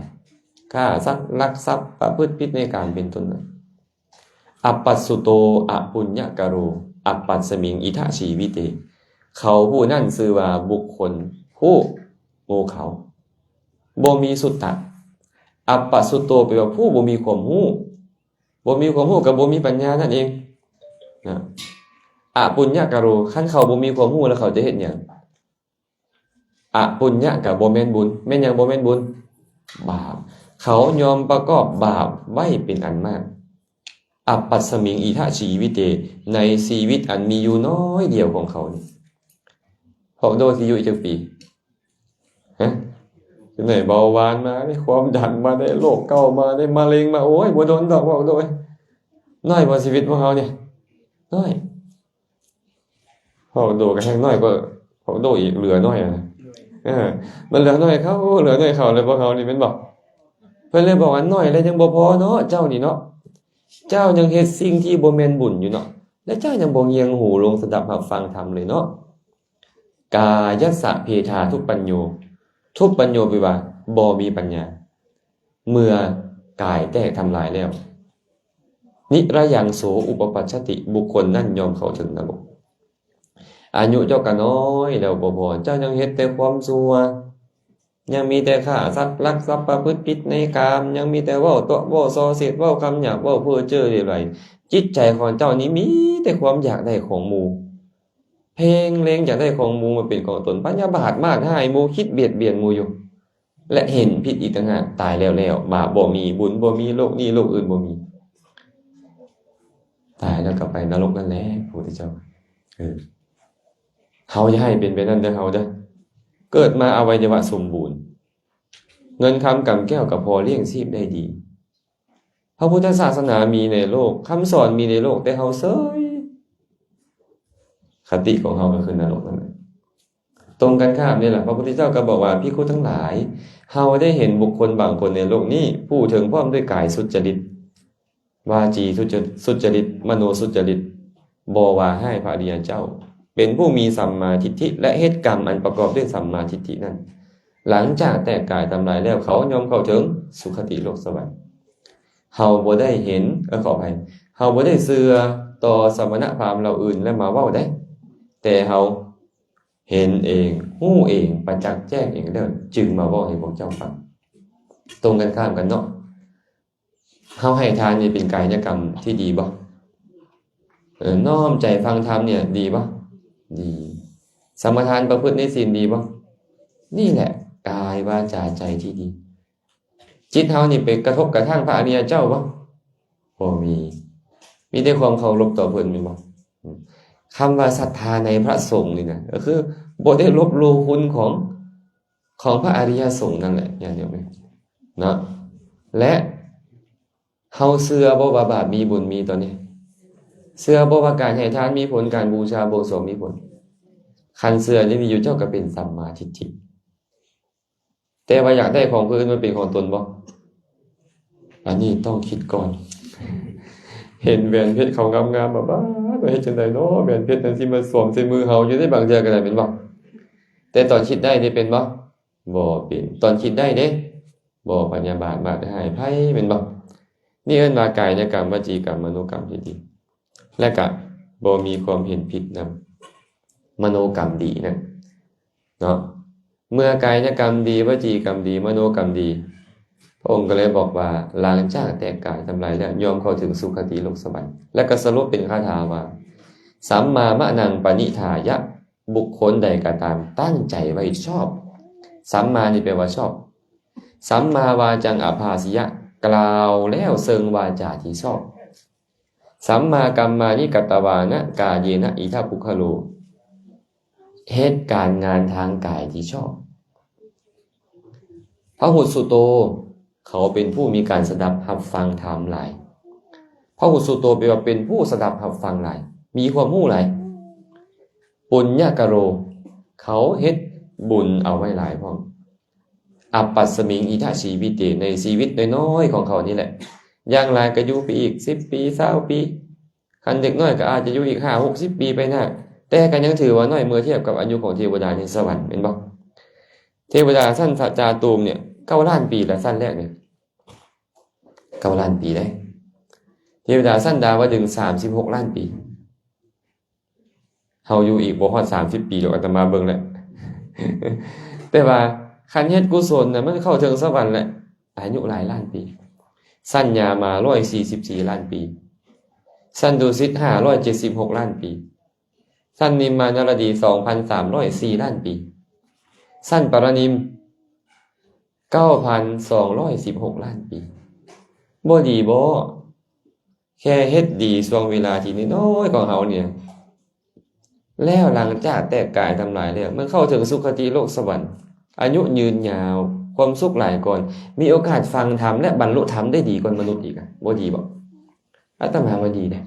ຂ້າສັດ, ລັກຊັບ, ປະພຶດຜິດໃນກາມ ເປັນຕົ້ນ. ອັບປັດສຸໂຕ ອະປຸນຍະກະໂລ ອັບປັດສະມິງ ອິທະ ຊີວິເຕ. ເຂົາຜູ້ນັ້ນຊື່ວ່າບຸກຄົນຜູ້ໂງ່ເຂົາ, ບໍ່ມີສຸດຕະ. ອັບປະສຸດໂຕ ແປວ່າຜູ້ບໍ່ມີຄວາມຮູ້, ບໍ່ມີຄວາມຮູ້ກໍບໍ່ມີປັນຍານັ້ນເອງນະ. ອະປຸນຍະກະໂລ, ຄັນເຂົາບໍ່ມີຄວາມຮູ້ແລ້ວເຂົາຈະເຮັດຫຍັງ? ອະປຸນຍະກໍບໍ່ແມ່ນບຸນ, ແມ່ນຫຍັງບໍ່ແມ່ນບຸນ? ບາບ. ເຂົາຍອມປະກອບບາບໄວ້ເປັນອັນມາກ. ອັບປັດສະມິງ ອິທະ ຊີວິເຕ, ໃນຊີວິດອັນມີຢູ່ນ້ອຍດຽວຂອງເຂົານີ້. ພວກໂດຊິຢູ່ອີກຈັກປີ? ຮະ? ຈັ່ງໃດ ເບົາຫວານມາເດ້, ຄວາມດັນມາເດ້, ໂລກເກົາມາເດ້, ມະເລັງມາ, ໂອ້ຍ ບໍ່ດົນດອກ ພວກໂດເອີຍ. ນ້ອຍບໍ່ຊີວິດພວກເຮົານີ້? ນ້ອຍ. ພວກໂດກໍແຮງນ້ອຍກວ່າພວກໂດອີກ, ເຫຼືອໜ້ອຍນະ. ເອີ ມັນເຫຼືອໜ້ອຍເຂົາ, ເຫຼືອໜ້ອຍເຂົາ, ແລ້ວພວກເຮົານີ້ແມ່ນບໍ່? ເພິ່ນເລີຍບອກວ່າ ນ້ອຍແລ້ວຍັງບໍ່ພໍເນາະ ເຈົ້ານີ້ເນາະ. ເຈົ້າຍັງເຮັດສິ່ງທີ່ບໍ່ແມ່ນບຸນຢູ່ເນາະ, ແລະ ເຈົ້າຍັງບໍ່ງຽງຫູລົງສະດັບຮັບຟັງທຳເລີຍເນາະ. ກາຍະສະເພທາທຸບປັນໂຍ, ທຸບປັນໂຍ ແປວ່າບໍ່ມີປັນຍາ, ເມື່ອກາຍແຕກທຳລາຍແລ້ວ. ນິຣະຍັງໂສອຸປະປັດຊະຕິ, ບຸກຄົນນັ້ນຍ່ອມເຂົ້າເຖິງນະລົກ. ອາຍຸເຈົ້າກໍນ້ອຍແລ້ວບໍ່ພໍ, ເຈົ້າຍັງເຮັດແຕ່ຄວາມຊົ່ວ, ຍັງມີແຕ່ຂ້າສັດ, ລັກຊັບ, ປະພຶດຜິດໃນກາມ, ຍັງມີແຕ່ເວົ້າຕົວະ, ເວົ້າສ່ອສຽດ, ເວົ້າຄຳຫຍາບ, ເວົ້າເພີ້ເຈີ້ເຣໄລ. ຈິດໃຈຂອງເຈົ້ານີ້ມີແຕ່ຄວາມຢາກໄດ້ຂອງໝູ່, ເພງເລັງຢາກໄດ້ຂອງໝູ່ມາເປັນຂອງຕົນ, ພະຍາບາດມາດຮ້າຍໝູ່, ຄິດບຽດບຽນໝູ່ຢູ່ ແລະ ເຫັນຜິດອີກຕ່າງຫາກ. ຕາຍແລ້ວແລ້ວ, ບາບບໍ່ມີ, ບຸນບໍ່ມີ, ໂລກນີ້ໂລກອື່ນບໍ່ມີ. ຕາຍແລ້ວກໍໄປນະລົກນັ້ນແຫຼະ, ພະພຸດທະເຈົ້າ. ເອີ ເຮົາຢ່າໃຫ້ເປັນແບບນັ້ນເດີເຮົາເດີ. ເກີດມາອະໄວຍະວະສົມບູນ, ເງິນຄຳກຳແກ້ວກໍພໍລ້ຽງຊີບໄດ້ດີ. ພະພຸດທະສາສະໜາມີໃນໂລກ, ຄຳສອນມີໃນໂລກ, ແຕ່ເຮົາເຊີຍ. ຄະຕິຂອງເຮົາກໍຄືນະລົກນັ້ນແຫຼະ. ຕົງກັນຂ້າມນີ້ລະ, ພະພຸດທະເຈົ້າກໍບອກວ່າ, ພິກຂຸທັງຫຼາຍ, ເຮົາໄດ້ເຫັນບຸກຄົນບາງຄົນໃນໂລກນີ້, ຜູ້ເຖິງພ້ອມດ້ວຍກາຍສຸດຈະລິດ, ວາຈີສຸດຈະ, ສຸດຈະລິດ, ມະໂນສຸດຈະລິດ, ບໍ່ວ່າຮ້າຍພະອະລິຍະເຈົ້າ, ເປັນຜູ້ມີສຳມາທິດຖິ ແລະ ເຮັດກຳອັນປະກອບດ້ວຍສຳມາທິດຖິນັ້ນ. ຫຼັງຈາກແຕກກາຍທຳລາຍແລ້ວ, ເຂົາຍ່ອມເຂົ້າເຖິງສຸຄະຕິໂລກສະຫວັນ. ເຮົາບໍ່ໄດ້ເຫັນ, ເອີ, ຂໍອະໄພ, ເຮົາບໍ່ໄດ້ເຊື່ອຕໍ່ສະມະນະພາມເຫຼົ່າອື່ນແລ້ວມາເວົ້າໄດ໋, ແຕ່ເຮົາເຫັນເອງ, ຮູ້ເອງ, ປະຈັກແຈ້ງເອງແລ້ວ, ຈຶ່ງມາເວົ້າໃຫ້ພວກເຈົ້າຟັງ. ຕົງກັນຂ້າມກັນເນາະ. ເຮົາໃຫ້ທານນີ້ເປັນກາຍະກຳທີ່ດີບໍ່? ເອີ, ນ້ອມໃຈຟັງທຳນີ້ດີບໍ່? ດີ. ສະມາທານປະພຶດໃນສິນດີບໍ່? ນີ້ແຫຼະ ກາຍ ວາຈາ ໃຈທີ່ດີ. ຈິດເຮົານີ້ໄປກະທົບກະທາງພະອະລິຍະເຈົ້າບໍ່? ບໍ່ມີ. ມີແຕ່ຄວາມເຄົາລົບຕໍ່ເພິ່ນແມ່ນບໍ່? ອືມ. ຄຳວ່າສັດທາໃນພະສົງນີ້ນະ, ກໍຄືບໍ່ໄດ້ລົບຫຼູ່ຄຸນຂອງ, ຂອງພະອະລິຍະສົງນັ້ນແຫຼະ, ຢ່າງດຽວເນາະ. ແລະ ເຮົາເຊື່ອບໍ່ວ່າບາບມີບຸນມີຕອນນີ້? ເຊື່ອບໍ່ວ່າການໃຫ້ທານມີຜົນ, ການບູຊາບວງສອງມີຜົນ? ຄັນເຊື່ອນີ້ມີຢູ່ ເຈົ້າກໍເປັນສຳມາທິດຖິ. ແຕ່ວ່າຢາກໄດ້ຂອງຜູ້ອື່ນມາເປັນຂອງຕົນບໍ່? ອັນນີ້ຕ້ອງຄິດກ່ອນ. ເຫັນແຫວນເພັດເຂົາງາມໆ ບາດວ່າເຮັດຈັ່ງໃດເນາະ, ແຫວນເພັດຈັ່ງຊິມາສວມໃສ່ມືເຮົາຢູ່ໃນບາງເທື່ອກໍໄດ້ ແມ່ນບໍ່? ແຕ່ຕອນຄິດໄດ້ນີ້ເປັນບໍ່? ບໍ່ເປັນ. ຕອນຄິດໄດ້ເດ້ ບໍ່ພະຍາບາດມາດຮ້າຍໃຜ ແມ່ນບໍ່? ນີ້ເອີ້ນວ່າກາຍະກຳ ວະຈີກຳ ມະໂນກຳທີ່ດີ ແລະກະບໍ່ມີຄວາມເຫັນຜິດນຳ ມະໂນກຳດີນັ້ນເນາະ. ເມື່ອກາຍະກຳດີ ວະຈີກຳດີ ມະໂນກຳດີ ພະອົງກໍເລີຍບອກວ່າ ຫຼັງຈາກແຕກກາຍທຳລາຍແລ້ວ ຍ່ອມເຂົ້າເຖິງສຸຄະຕິໂລກສະຫວັນ. ແລະກໍສະຫຼຸບເປັນຄາຖາວ່າ ສຳມາມະນັງປະນິທາຍະ ບຸກຄົນໃດກໍຕາມຕັ້ງໃຈໄວ້ຊອບ. ສຳມານີ້ແປວ່າຊອບ. ສຳມາວາຈັງອະພາສະຍະ ກ່າວແລ້ວເຊິ່ງວາຈາທີ່ຊອບ. ສຳມາກັມມານິ ກະຕະວານະ ກາເຍນະ ອິທະປຸກຄະໂລ ເຮັດການງານທາງກາຍທີ່ຊອບ. ພະຫຸດສຸໂຕ ເຂົາເປັນຜູ້ມີການສະດັບຮັບຟັງທຳຫຼາຍ. ພະຫຸດສຸໂຕແປວ່າເປັນຜູ້ສະດັບຮັບຟັງຫຼາຍ, ມີຄວາມຮູ້ຫຼາຍ. ປຸນຍະກະໂລ ເຂົາເຮັດບຸນເອົາໄວ້ຫຼາຍພ້ອມ. ອັບປັດສະມິງ ອິທະຊີວິເຕ ໃນຊີວິດນ້ອຍໆຂອງເຂົານີ້ແຫຼະ, ຢ່າງຫຼາຍກໍຢູ່ໄປອີກສິບປີ ຊາວປີ. ຄັນເດັກນ້ອຍກໍອາດຈະຢູ່ອີກຫ້າຫົກສິບປີໄປໜ້າ, ແຕ່ກໍຍັງຖືວ່ານ້ອຍເມື່ອທຽບກັບອາຍຸຂອງເທວະດາໃນສະຫວັນ ແມ່ນບໍ່? ເທວະດາຊັ້ນຈາຕູມນີ້ ເກົ້າລ້ານປີລະ, ຊັ້ນແລກນີ້ ເກົ້າລ້ານປີເດ້. ເທວະດາຊັ້ນດາວະດຶງ ສາມສິບຫົກລ້ານປີ. ເຮົາຢູ່ອີກບໍ່ຮອດສາມສິບປີດອກ, ອາດຕະມາເບິ່ງແລ້ວ. ແຕ່ວ່າຄັນເຮັດກຸສົນນະ ມັນເຂົ້າເຖິງສະຫວັນແຫຼະ, ອາຍຸຫຼາຍລ້ານປີ. ຊັ້ນຍາມາ ຮ້ອຍສີ່ສິບສີ່ລ້ານປີ, ຊັ້ນດຸສິດ ຫ້າຮ້ອຍເຈັດສິບຫົກລ້ານປີ, ຊັ້ນນິມມານະລະດີ ສອງພັນສາມຮ້ອຍສີ່ລ້ານປີ, ຊັ້ນປະລະນິມ ເກົ້າພັນສອງຮ້ອຍສິບຫົກລ້ານປີ. ບໍ່ດີບໍ່? ແຄ່ເຮັດດີຊ່ວງເວລາທີ່ນ້ອຍໆຂອງເຮົານີ້ ແລ້ວຫຼັງຈາກແຕກກາຍທຳລາຍແລ້ວ ມັນເຂົ້າເຖິງສຸຄະຕິໂລກສະຫວັນ, ອາຍຸຍືນຍາວ, ຄວາມສຸກຫຼາຍກ່ອນ, ມີໂອກາດຟັງທຳ ແລະ ບັນລຸທຳໄດ້ດີກ່ອນມະນຸດອີກ. ບໍ່ດີບໍ່? ອາດຕະມາວ່າດີເດ້.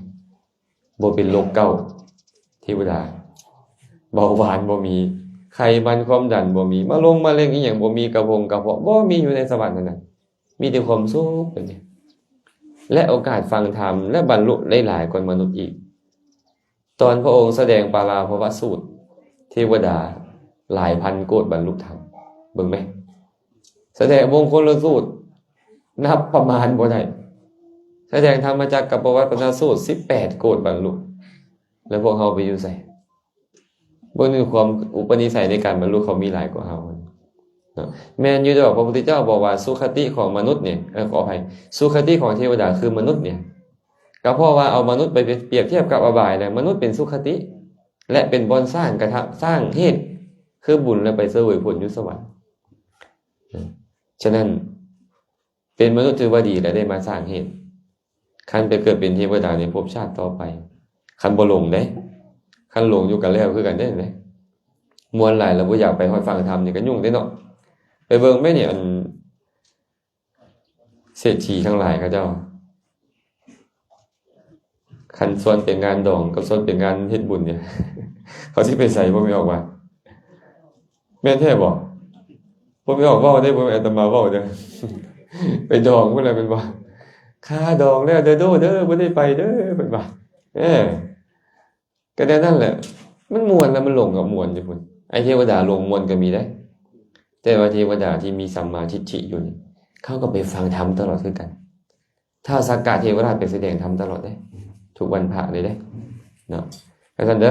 ບໍ່ເປັນໂລກເກົ້າ ເທວະດາ, ເບົາຫວານບໍ່ມີ, ໄຂມັນຄວາມດັນບໍ່ມີ, ມະລົງມະເຮັງອີ່ຫຍັງບໍ່ມີ, ກະພົງກະເພາະບໍ່ມີຢູ່ໃນສະຫວັນນັ້ນນະ, ມີແຕ່ຄວາມສຸກເປັນ ແລະ ໂອກາດຟັງທຳ ແລະ ບັນລຸໄດ້ຫຼາຍກວ່າມະນຸດອີກ. ຕອນພະອົງສະແດງປາລາພະວະສູດ ເທວະດາຫຼາຍພັນໂກດບັນລຸທຳ, ເບິ່ງແມ. ສະແດງມົງຄົນລະສູດ ນັບປະມານບໍ່ໄດ້, ສະແດງທຳມະຈັກກັບປະວັດປະນະສູດ ສິບແປດໂກດບັນລຸ, ແລ້ວພວກເຮົາໄປຢູ່ໃສ? ເບິ່ງໃນຄວາມອຸປະນິໄສໃນການບັນລຸ ເຂົາມີຫຼາຍກວ່າເຮົາເນາະ. ແມ່ນຢູ່ດອກ, ພະພຸດທະເຈົ້າບອກວ່າສຸຄະຕິຂອງມະນຸດນີ້, ເອີ ຂໍອະໄພ, ສຸຄະຕິຂອງເທວະດາຄືມະນຸດນີ້, ກໍເພາະວ່າເອົາມະນຸດໄປປຽບທຽບກັບອະບາຍແລ້ວ, ມະນຸດເປັນສຸຄະຕິ ແລະ ເປັນບ່ອນສ້າງກະທຳ ສ້າງເຫດ ຄືບຸນ ແລ້ວໄປສະເຫວີຍຜົນຢູ່ສະຫວັນ. ສະນັ້ນ ເປັນມະນຸດຖືວ່າດີແລ້ວ ໄດ້ມາສ້າງເຫດ. ຄັນໄປເກີດເປັນເທວະດາໃນພົບຊາດຕໍ່ໄປ, ຄັນບໍ່ຫຼົງເດ້, ຄັນຫຼົງຢູ່ກໍແລ້ວຄືກັນເດ້. ມ່ວນຫຼາຍແລ້ວບໍ່ຢາກໄປຮອດຟັງທຳນີ້ກໍຫຍຸ້ງເດ້ເນາະ. ໄປເບິ່ງແມ່ນີ້ ອັນເສດຖີທັງຫຼາຍເຂົາເຈົ້າ ຄັນຊວນໄປງານດອງກັບຊວນໄປງານເຮັດບຸນນີ້ ເຂົາຊິໄປໃສ ບໍ່ແມ່ນອອກວ່າ? ແມ່ນແທ້ບໍ່? ບໍ່ແມ່ນອອກເວົ້າເດ້, ບໍ່ແມ່ນອາດຕະມາເວົ້າເດ້. ໄປດອງພຸ້ນແຫຼະແມ່ນບໍ່? ຄ່າດອງແລ້ວເດີໂດເດີ, ບໍ່ໄດ້ໄປເດີ ເພິ່ນວ່າ. ເອີ ກໍແນວນັ້ນແຫຼະ, ມັນມ່ວນແລ້ວມັນຫຼົງກໍມ່ວນຢູ່ພຸ້ນ. ໄອ້ເທວະດາຫຼົງມ່ວນກໍມີໄດ໋, ແຕ່ວ່າເທວະດາທີ່ມີສຳມາທິດຖິຢູ່ນີ້ ເຂົາກໍໄປຟັງທຳຕະຫຼອດຄືກັນ. ທ້າວສັກກະເທວະລາດໄປສະແດງທຳຕະຫຼອດເດ້, ທຸກວັນພະເລີຍເດ້ເນາະ. ຈັ່ງຊັ້ນເດີ,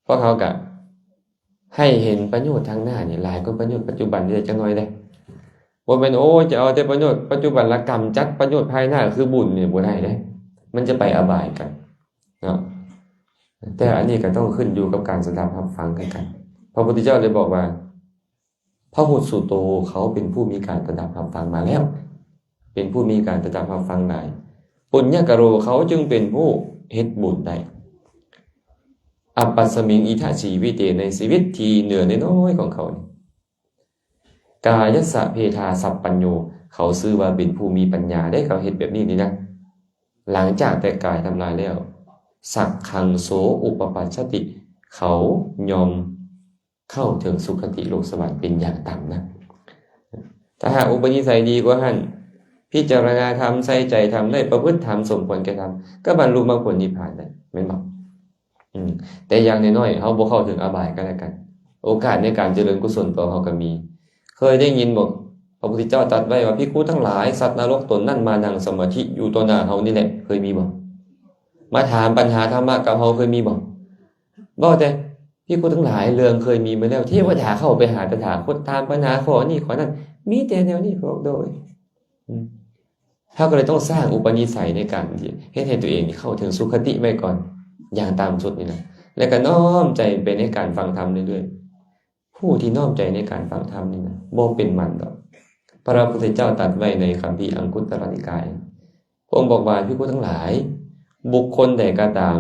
ພວກເຮົາກະໃຫ້ເຫັນປະໂຫຍດທາງໜ້ານີ້ຫຼາຍກວ່າປະໂຫຍດປັດຈຸບັນນີ້ຈັກໜ້ອຍເດ້. ບໍ່ແມ່ນ ໂອ້ຍ ຈະເອົາແຕ່ປະໂຫຍດປັດຈຸບັນ ລະກຳຈັດປະໂຫຍດພາຍໜ້າຄືບຸນນີ້ ບໍ່ໄດ້ເດ້, ມັນຈະໄປອະບາຍກັນເນາະ. ແຕ່ອັນນີ້ກໍຕ້ອງຂຶ້ນຢູ່ກັບການສະດັບຮັບຟັງຄືກັນ. ພະພຸດທະເຈົ້າເລີຍບອກວ່າ ພະຫຸດສຸໂຕ ເຂົາເປັນຜູ້ມີການສະດັບຮັບຟັງມາແລ້ວ, ເປັນຜູ້ມີການສະດັບຮັບຟັງຫຼາຍ. ປຸນຍະກະໂລ ເຂົາຈຶ່ງເປັນຜູ້ເຮັດບຸນໄດ້. ອັບປັດສະມິງ ອິທະຊີວິເຕ ໃນຊີວິດທີ່ເຫຼືອນ້ອຍໆຂອງເຂົານີ້. ກາຍະສະເພທາສັບປັນໂຍ ເຂົາຊື່ວ່າເປັນຜູ້ມີປັນຍາເດ້ ເຂົາເຮັດແບບນີ້ນີ້ນະ. ຫຼັງຈາກແຕ່ກາຍທຳລາຍແລ້ວ ສັກຂັງໂສອຸປະປັດຊະຕິ ເຂົາຍ່ອມເຂົ້າເຖິງສຸຄະຕິໂລກສະຫວັນເປັນຢ່າງຕ່ຳນະ. ຖ້າຫາກອຸປະນິໄສດີກວ່າຫັ້ນ ພິຈາລະນາທຳ ໃສ່ໃຈທຳ ໄດ້ປະພຶດທຳ ສົມຄວນແກ່ທຳ ກໍບັນລຸມັກຜົນນິບພານໄດ້ ແມ່ນບໍ່? ອືມ ແຕ່ຢ່າງນ້ອຍໆ ເຮົາບໍ່ເຂົ້າເຖິງອະບາຍກໍແລ້ວກັນ ໂອກາດໃນການຈະເລີນກຸສົນຕໍ່ເຮົາກໍມີ. ເຄີຍໄດ້ຍິນບໍ່ ພະພຸດທະເຈົ້າຕັດໄວ້ວ່າ ພິກຂຸທັງຫຼາຍ ສັດນະລົກຕົນນັ້ນມານັ່ງສະມາທິຢູ່ຕໍ່ໜ້າເຮົານີ້ແຫຼະ ເຄີຍມີບໍ່? ມາຖາມປັນຫາທຳມະກັບເຮົາ ເຄີຍມີບໍ່? ເວົ້າແຕ່ ພິກຂຸທັງຫຼາຍ ເລື່ອງເຄີຍມີມາແລ້ວ ເທວະດາເຂົ້າໄປຫາຕະຖາຄົດ ຖາມປັນຫາຂໍ້ນີ້ຂໍ້ນັ້ນ ມີແຕ່ແນວນີ້ພວກໂດຍ ອືມ ເຮົາກໍເລີຍຕ້ອງສ້າງອຸປະນິໄສໃນການເຮັດໃຫ້ຕົວເອງເຂົ້າເຖິງສຸຄະຕິໄວ້ກ່ອນ ຢ່າງຕ່ຳສຸດນີ້ນະ ແລ້ວກໍນ້ອມໃຈໄປໃນການຟັງທຳເລື້ອຍໆ. ຜູ້ທີ່ນ້ອມໃຈໃນການຟັງທຳນີ້ນະ ບໍ່ເປັນໝັນດອກ. ພະພຸດທະເຈົ້າຕັດໄວ້ໃນຄຳພີອັງຄຸດຕະລະນິກາຍ ພະອົງບອກວ່າ ພິກຂຸທັງຫຼາຍ ບຸກຄົນໃດກໍຕາມ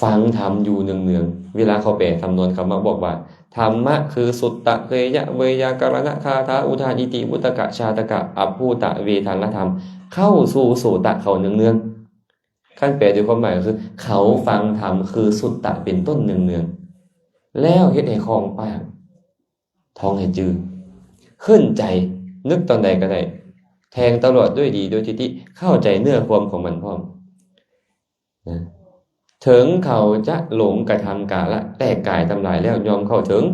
ຟັງທຳຢູ່ເນືອງໆ ເວລາເຂົາແປສຳນວນ ເຂົາມັກບອກວ່າ ທຳມະຄື ສຸດຕະ ເຄຍະ ໄວຍາກະລະນະ ຄາຖາ ອຸທານ ອິຕິ ວຸດຕະກະ ຊາດຕະກະ ອະພູຕະ ເວທາລະທຳ ເຂົ້າສູ່ໂສຕະເຂົາເນືອງໆ. ຄັນແປໂດຍຄວາມໝາຍກໍຄື ເຂົາຟັງທຳຄືສຸດຕະເປັນຕົ້ນເນືອງໆ ແລ້ວເຮັດໃຫ້ຄ່ອງປາກ ທ່ອງໃຫ້ຈື່ ຂຶ້ນໃຈ ນຶກຕອນໃດກໍໄດ້ ແທງຕະຫຼອດດ້ວຍດີດ້ວຍທິດຖິ ເຂົ້າໃຈເນື້ອຄວາມຂອງມັນພ້ອມນະ. ເຖິງເຂົາຈະຫຼົງກະທຳກາລະ ແຕກກາຍທຳລາຍແລ້ວ ຍ່ອມເຂົ້າເຖິງ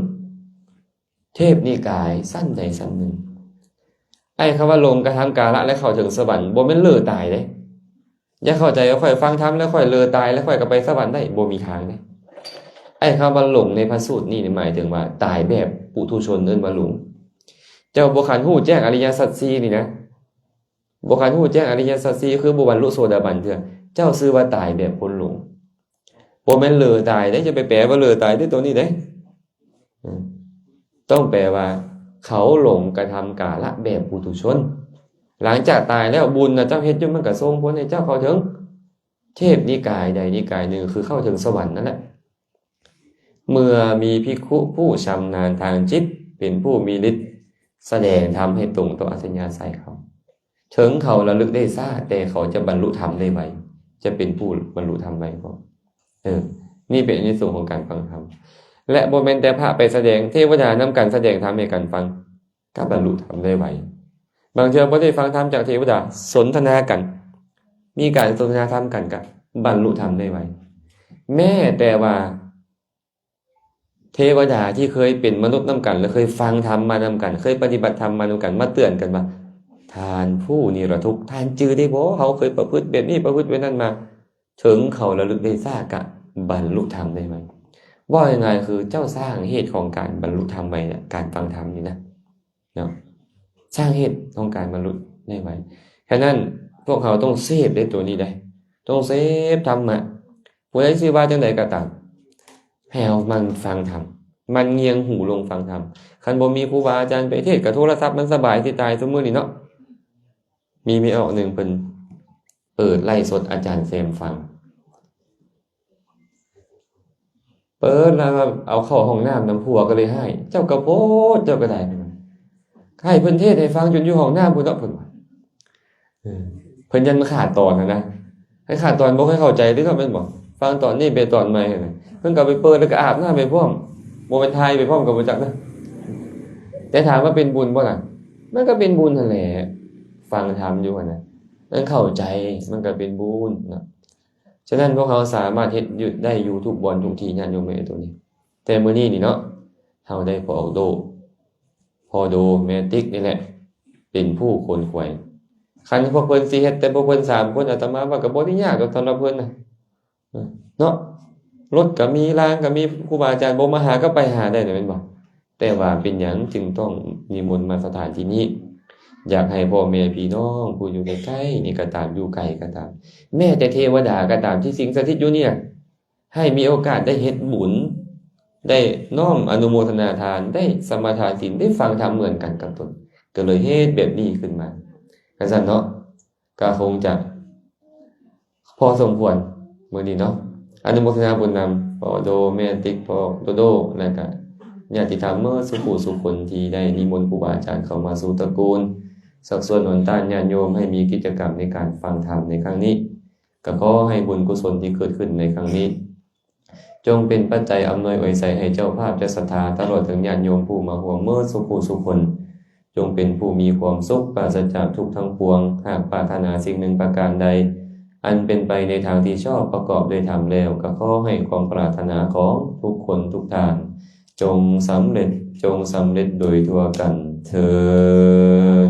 ເທບນິກາຍຊັ້ນໃດຊັ້ນໜຶ່ງ. ໄອ້ຄຳວ່າຫຼົງກະທຳກາລະ ແລະ ເຂົ້າເຖິງສະຫວັນ ບໍ່ແມ່ນເລີຕາຍເດ້. ຢ່າເຂົ້າໃຈວ່າຂ້ອຍຟັງທຳແລ້ວຂ້ອຍເລີຕາຍແລ້ວຂ້ອຍກໍໄປສະຫວັນໄດ້ ບໍ່ມີທາງເດ້. ໄອ້ຄຳວ່າຫຼົງໃນພະສູດນີ້ ໝາຍເຖິງວ່າຕາຍແບບປຸຖຸຊົນ ເອີ້ນວ່າຫຼົງ. ເຈົ້າບໍ່ຄັນຮູ້ແຈ້ງອະລິຍະສັດສີ່ນີ້ນະ ບໍ່ຄັນຮູ້ແຈ້ງອະລິຍະສັດສີ່ ຄືບໍ່ບັນລຸໂສດາບັນເທື່ອ ເຈົ້າຊື່ວ່າຕາຍແບບຄົນຫຼົງ. ບໍ່ແມ່ນເລີຕາຍເດ້ ຢ່າໄປແປວ່າເລີຕາຍເດ້ ໂຕນີ້ເດ້. ອືມ ຕ້ອງແປວ່າ ເຂົາຫຼົງກະທຳກາລະແບບປຸຖຸຊົນ. ຫຼັງຈາກຕາຍແລ້ວ ບຸນນະເຈົ້າເຮັດຢູ່ ມັນກະສົ່ງຜົນໃຫ້ເຈົ້າເຂົ້າເຖິງເທບນິກາຍໃດນິກາຍໜຶ່ງ ຄືເຂົ້າເຖິງສະຫວັນນັ້ນແຫຼະ. ເມື່ອມີພິກຂຸຜູ້ຊຳນານທາງຈິດ ເປັນຜູ້ມີລິດ ສະແດງທຳໃຫ້ຕົງຕໍ່ອັດທະຍາໄສເຂົາ ເຖິງເຂົາລະລຶກໄດ້ຊ້າ ແຕ່ເຂົາຈະບັນລຸທຳໄດ້ໄວ ຈະເປັນຜູ້ບັນລຸທຳໄວພໍ. ເອີ ນີ້ເປັນອານິສົງຂອງການຟັງທຳ ແລະ ບໍ່ແມ່ນແຕ່ພະໄປສະແດງ ເທວະດານຳກັນສະແດງທຳໃຫ້ກັນຟັງ ກໍບັນລຸທຳໄດ້ໄວ. ບາງເທື່ອບໍ່ໄດ້ຟັງທຳຈາກເທວະດາ ສົນທະນາກັນ ມີການສົນທະນາທຳກັນ ກໍບັນລຸທຳໄດ້ໄວ. ແມ້ແຕ່ວ່າ ເທວະດາທີ່ເຄີຍເປັນມະນຸດນຳກັນ ແລະ ເຄີຍຟັງທຳມານຳກັນ ເຄີຍປະຕິບັດທຳມານຳກັນ ມາເຕືອນກັນວ່າ ທ່ານຜູ້ນິລະທຸກ ທ່ານຈື່ໄດ້ບໍ່? ເຮົາເຄີຍປະພຶດແບບນີ້ ປະພຶດແບບນັ້ນມາ. ເຖິງເຂົາລະລຶກໄດ້ຊ້າ ກະບັນລຸທຳໄດ້ໄວ. ເວົ້າງ່າຍໆ ຄືເຈົ້າສ້າງເຫດຂອງການບັນລຸທຳໄວນະ ການຟັງທຳນີ້ນະ ເນາະ ສ້າງເຫດຂອງການບັນລຸໄດ້ໄວ. ສະນັ້ນ ພວກເຮົາຕ້ອງເສບໄດ້ໂຕນີ້ໄດ໋ ຕ້ອງເສບທຳມະ. ຜູ້ໃດຊິວ່າຈັ່ງໃດກໍຕາມ ໃຫ້ເຮົາໝັ່ນຟັງທຳ ໝັ່ນງຽງຫູລົງຟັງທຳ. ຄັນບໍ່ມີຄູບາອາຈານໄປເທດ ກໍໂທລະສັບມັນສະບາຍຊິຕາຍຊຸມື້ນີ້ເນາະ. ມີແມ່ອອກໜຶ່ງ ເພິ່ນເປີດໄລຟ໌ສົດອາຈານແຊມຟັງ ເປີດແລ້ວເອົາເຂົ້າຫ້ອງນ້ຳນຳຜົວກໍເລີຍຮ້າຍ. ເຈົ້າກໍໂພດ ເຈົ້າກໍໄດ້ ໃຫ້ເພິ່ນເທດໃຫ້ຟັງຈົນຢູ່ຫ້ອງນ້ຳພຸ້ນເນາະ ເພິ່ນວ່າ. ເອີ ເພິ່ນຢ້ານມັນຂາດຕອນຫັ້ນນະ ໃຫ້ຂາດຕອນບໍ່ຄ່ອຍເຂົ້າໃຈເດ້ເນາະ ແມ່ນບໍ່? ຟັງຕອນນີ້ໄປຕອນໃໝ່ຫັ້ນນະ ເພິ່ນກໍເອົາໄປເປີດ ແລ້ວກໍອາບນ້ຳໄປພ້ອມ ບໍ່ແມ່ນຖ່າຍໄປພ້ອມກໍບໍ່ຈັກນະ. ແຕ່ຖາມວ່າເປັນບຸນບໍ່ລະ? ມັນກໍເປັນບຸນຫັ້ນແຫຼະ ຟັງທຳຢູ່ຫັ້ນນະ ມັນເຂົ້າໃຈ ມັນກໍເປັນບຸນເນາະ. ສະນັ້ນ ພວກເຮົາສາມາດເຮັດຢູ່ ໄດ້ຢູ່ທຸກບ່ອນທຸກທີ່ ຍາດໂຍມເອີຍ ໂຕນີ້. ແຕ່ມື້ນີ້ນີ້ເນາະ ເຮົາໄດ້ພໍ່ໂດ ພໍ່ໂດ ແມ່ຕິກນີ້ແຫຼະ ເປັນຜູ້ຂົນຂວາຍ. ຄັນພວກເພິ່ນຊິເຮັດແຕ່ພວກເພິ່ນສາມຄົນ ອາດຕະມາວ່າກໍບໍ່ໄດ້ຍາກດອກສຳລັບເພິ່ນນະ ເນາະ. ລົດກໍມີ ລາງກໍມີ ຄູບາອາຈານບໍ່ມາຫາກໍໄປຫາໄດ້ແລ້ວ ແມ່ນບໍ່? ແຕ່ວ່າເປັນຫຍັງຈຶ່ງຕ້ອງນິມົນມາສະຖານທີ່ນີ້? ຢາກໃຫ້ພໍ່ແມ່ພີ່ນ້ອງຜູ້ຢູ່ໃກ້ໆນີ້ກໍຕາມ ຢູ່ໄກກໍຕາມ ແມ້ແຕ່ເທວະດາກໍຕາມ ທີ່ສິງສະຖິດຢູ່ນີ້ນະ ໃຫ້ມີໂອກາດໄດ້ເຮັດບຸນ ໄດ້ນ້ອມອະນຸໂມທະນາທານ ໄດ້ສະມາທານສິນ ໄດ້ຟັງທຳເໝືອນກັນກັບຕົນ ກໍເລີຍເຮັດແບບນີ້ຂຶ້ນມາ. ຄັນຊັ້ນເນາະ ກໍຄົງຈະພໍສົມຄວນມື້ນີ້ເນາະ. ອະນຸໂມທະນາບຸນນຳ ພໍ່ໂດ ແມ່ຕິກ ພໍ່ໂດໂດ ແລ້ວກະ ຍາດຕິທຳເໝິດສູ່ຜູ້ສູ່ຄົນທີ່ໄດ້ນິມົນຄູບາອາຈານເຂົ້າມາສູ່ຕະກູນ ຊັກຊວນໜູນຕ້ານຍາດໂຍມໃຫ້ມີກິດຈະກຳໃນການຟັງທຳໃນຄັ້ງນີ້ ກໍຂໍໃຫ້ບຸນກຸສົນທີ່ເກີດຂຶ້ນໃນຄັ້ງນີ້ ຈົ່ງເປັນປັດໄຈອຳນວຍອວຍໄຊໃຫ້ເຈົ້າພາບເຈົ້າສັດທາ ຕະຫຼອດເຖິງຍາດໂຍມຜູ້ມາຮ່ວມເໝິດສູ່ຜູ້ສູ່ຄົນ ຈົ່ງເປັນຜູ້ມີຄວາມສຸກປາສະຈາກທຸກທັງປວງ. ຫາກປາດຖະໜາສິ່ງໜຶ່ງປະການໃດ ອັນເປັນໄປໃນທາງທີ່ຊອບປະກອບດ້ວຍທຳແລ້ວ ກໍຂໍໃຫ້ຄວາມປາດຖະໜາຂອງທຸກຄົນທຸກທ່ານ ຈົ່ງສຳເລັດ, ຈົ່ງສຳເລັດໂດຍທົ່ວກັນເທີ້ນ.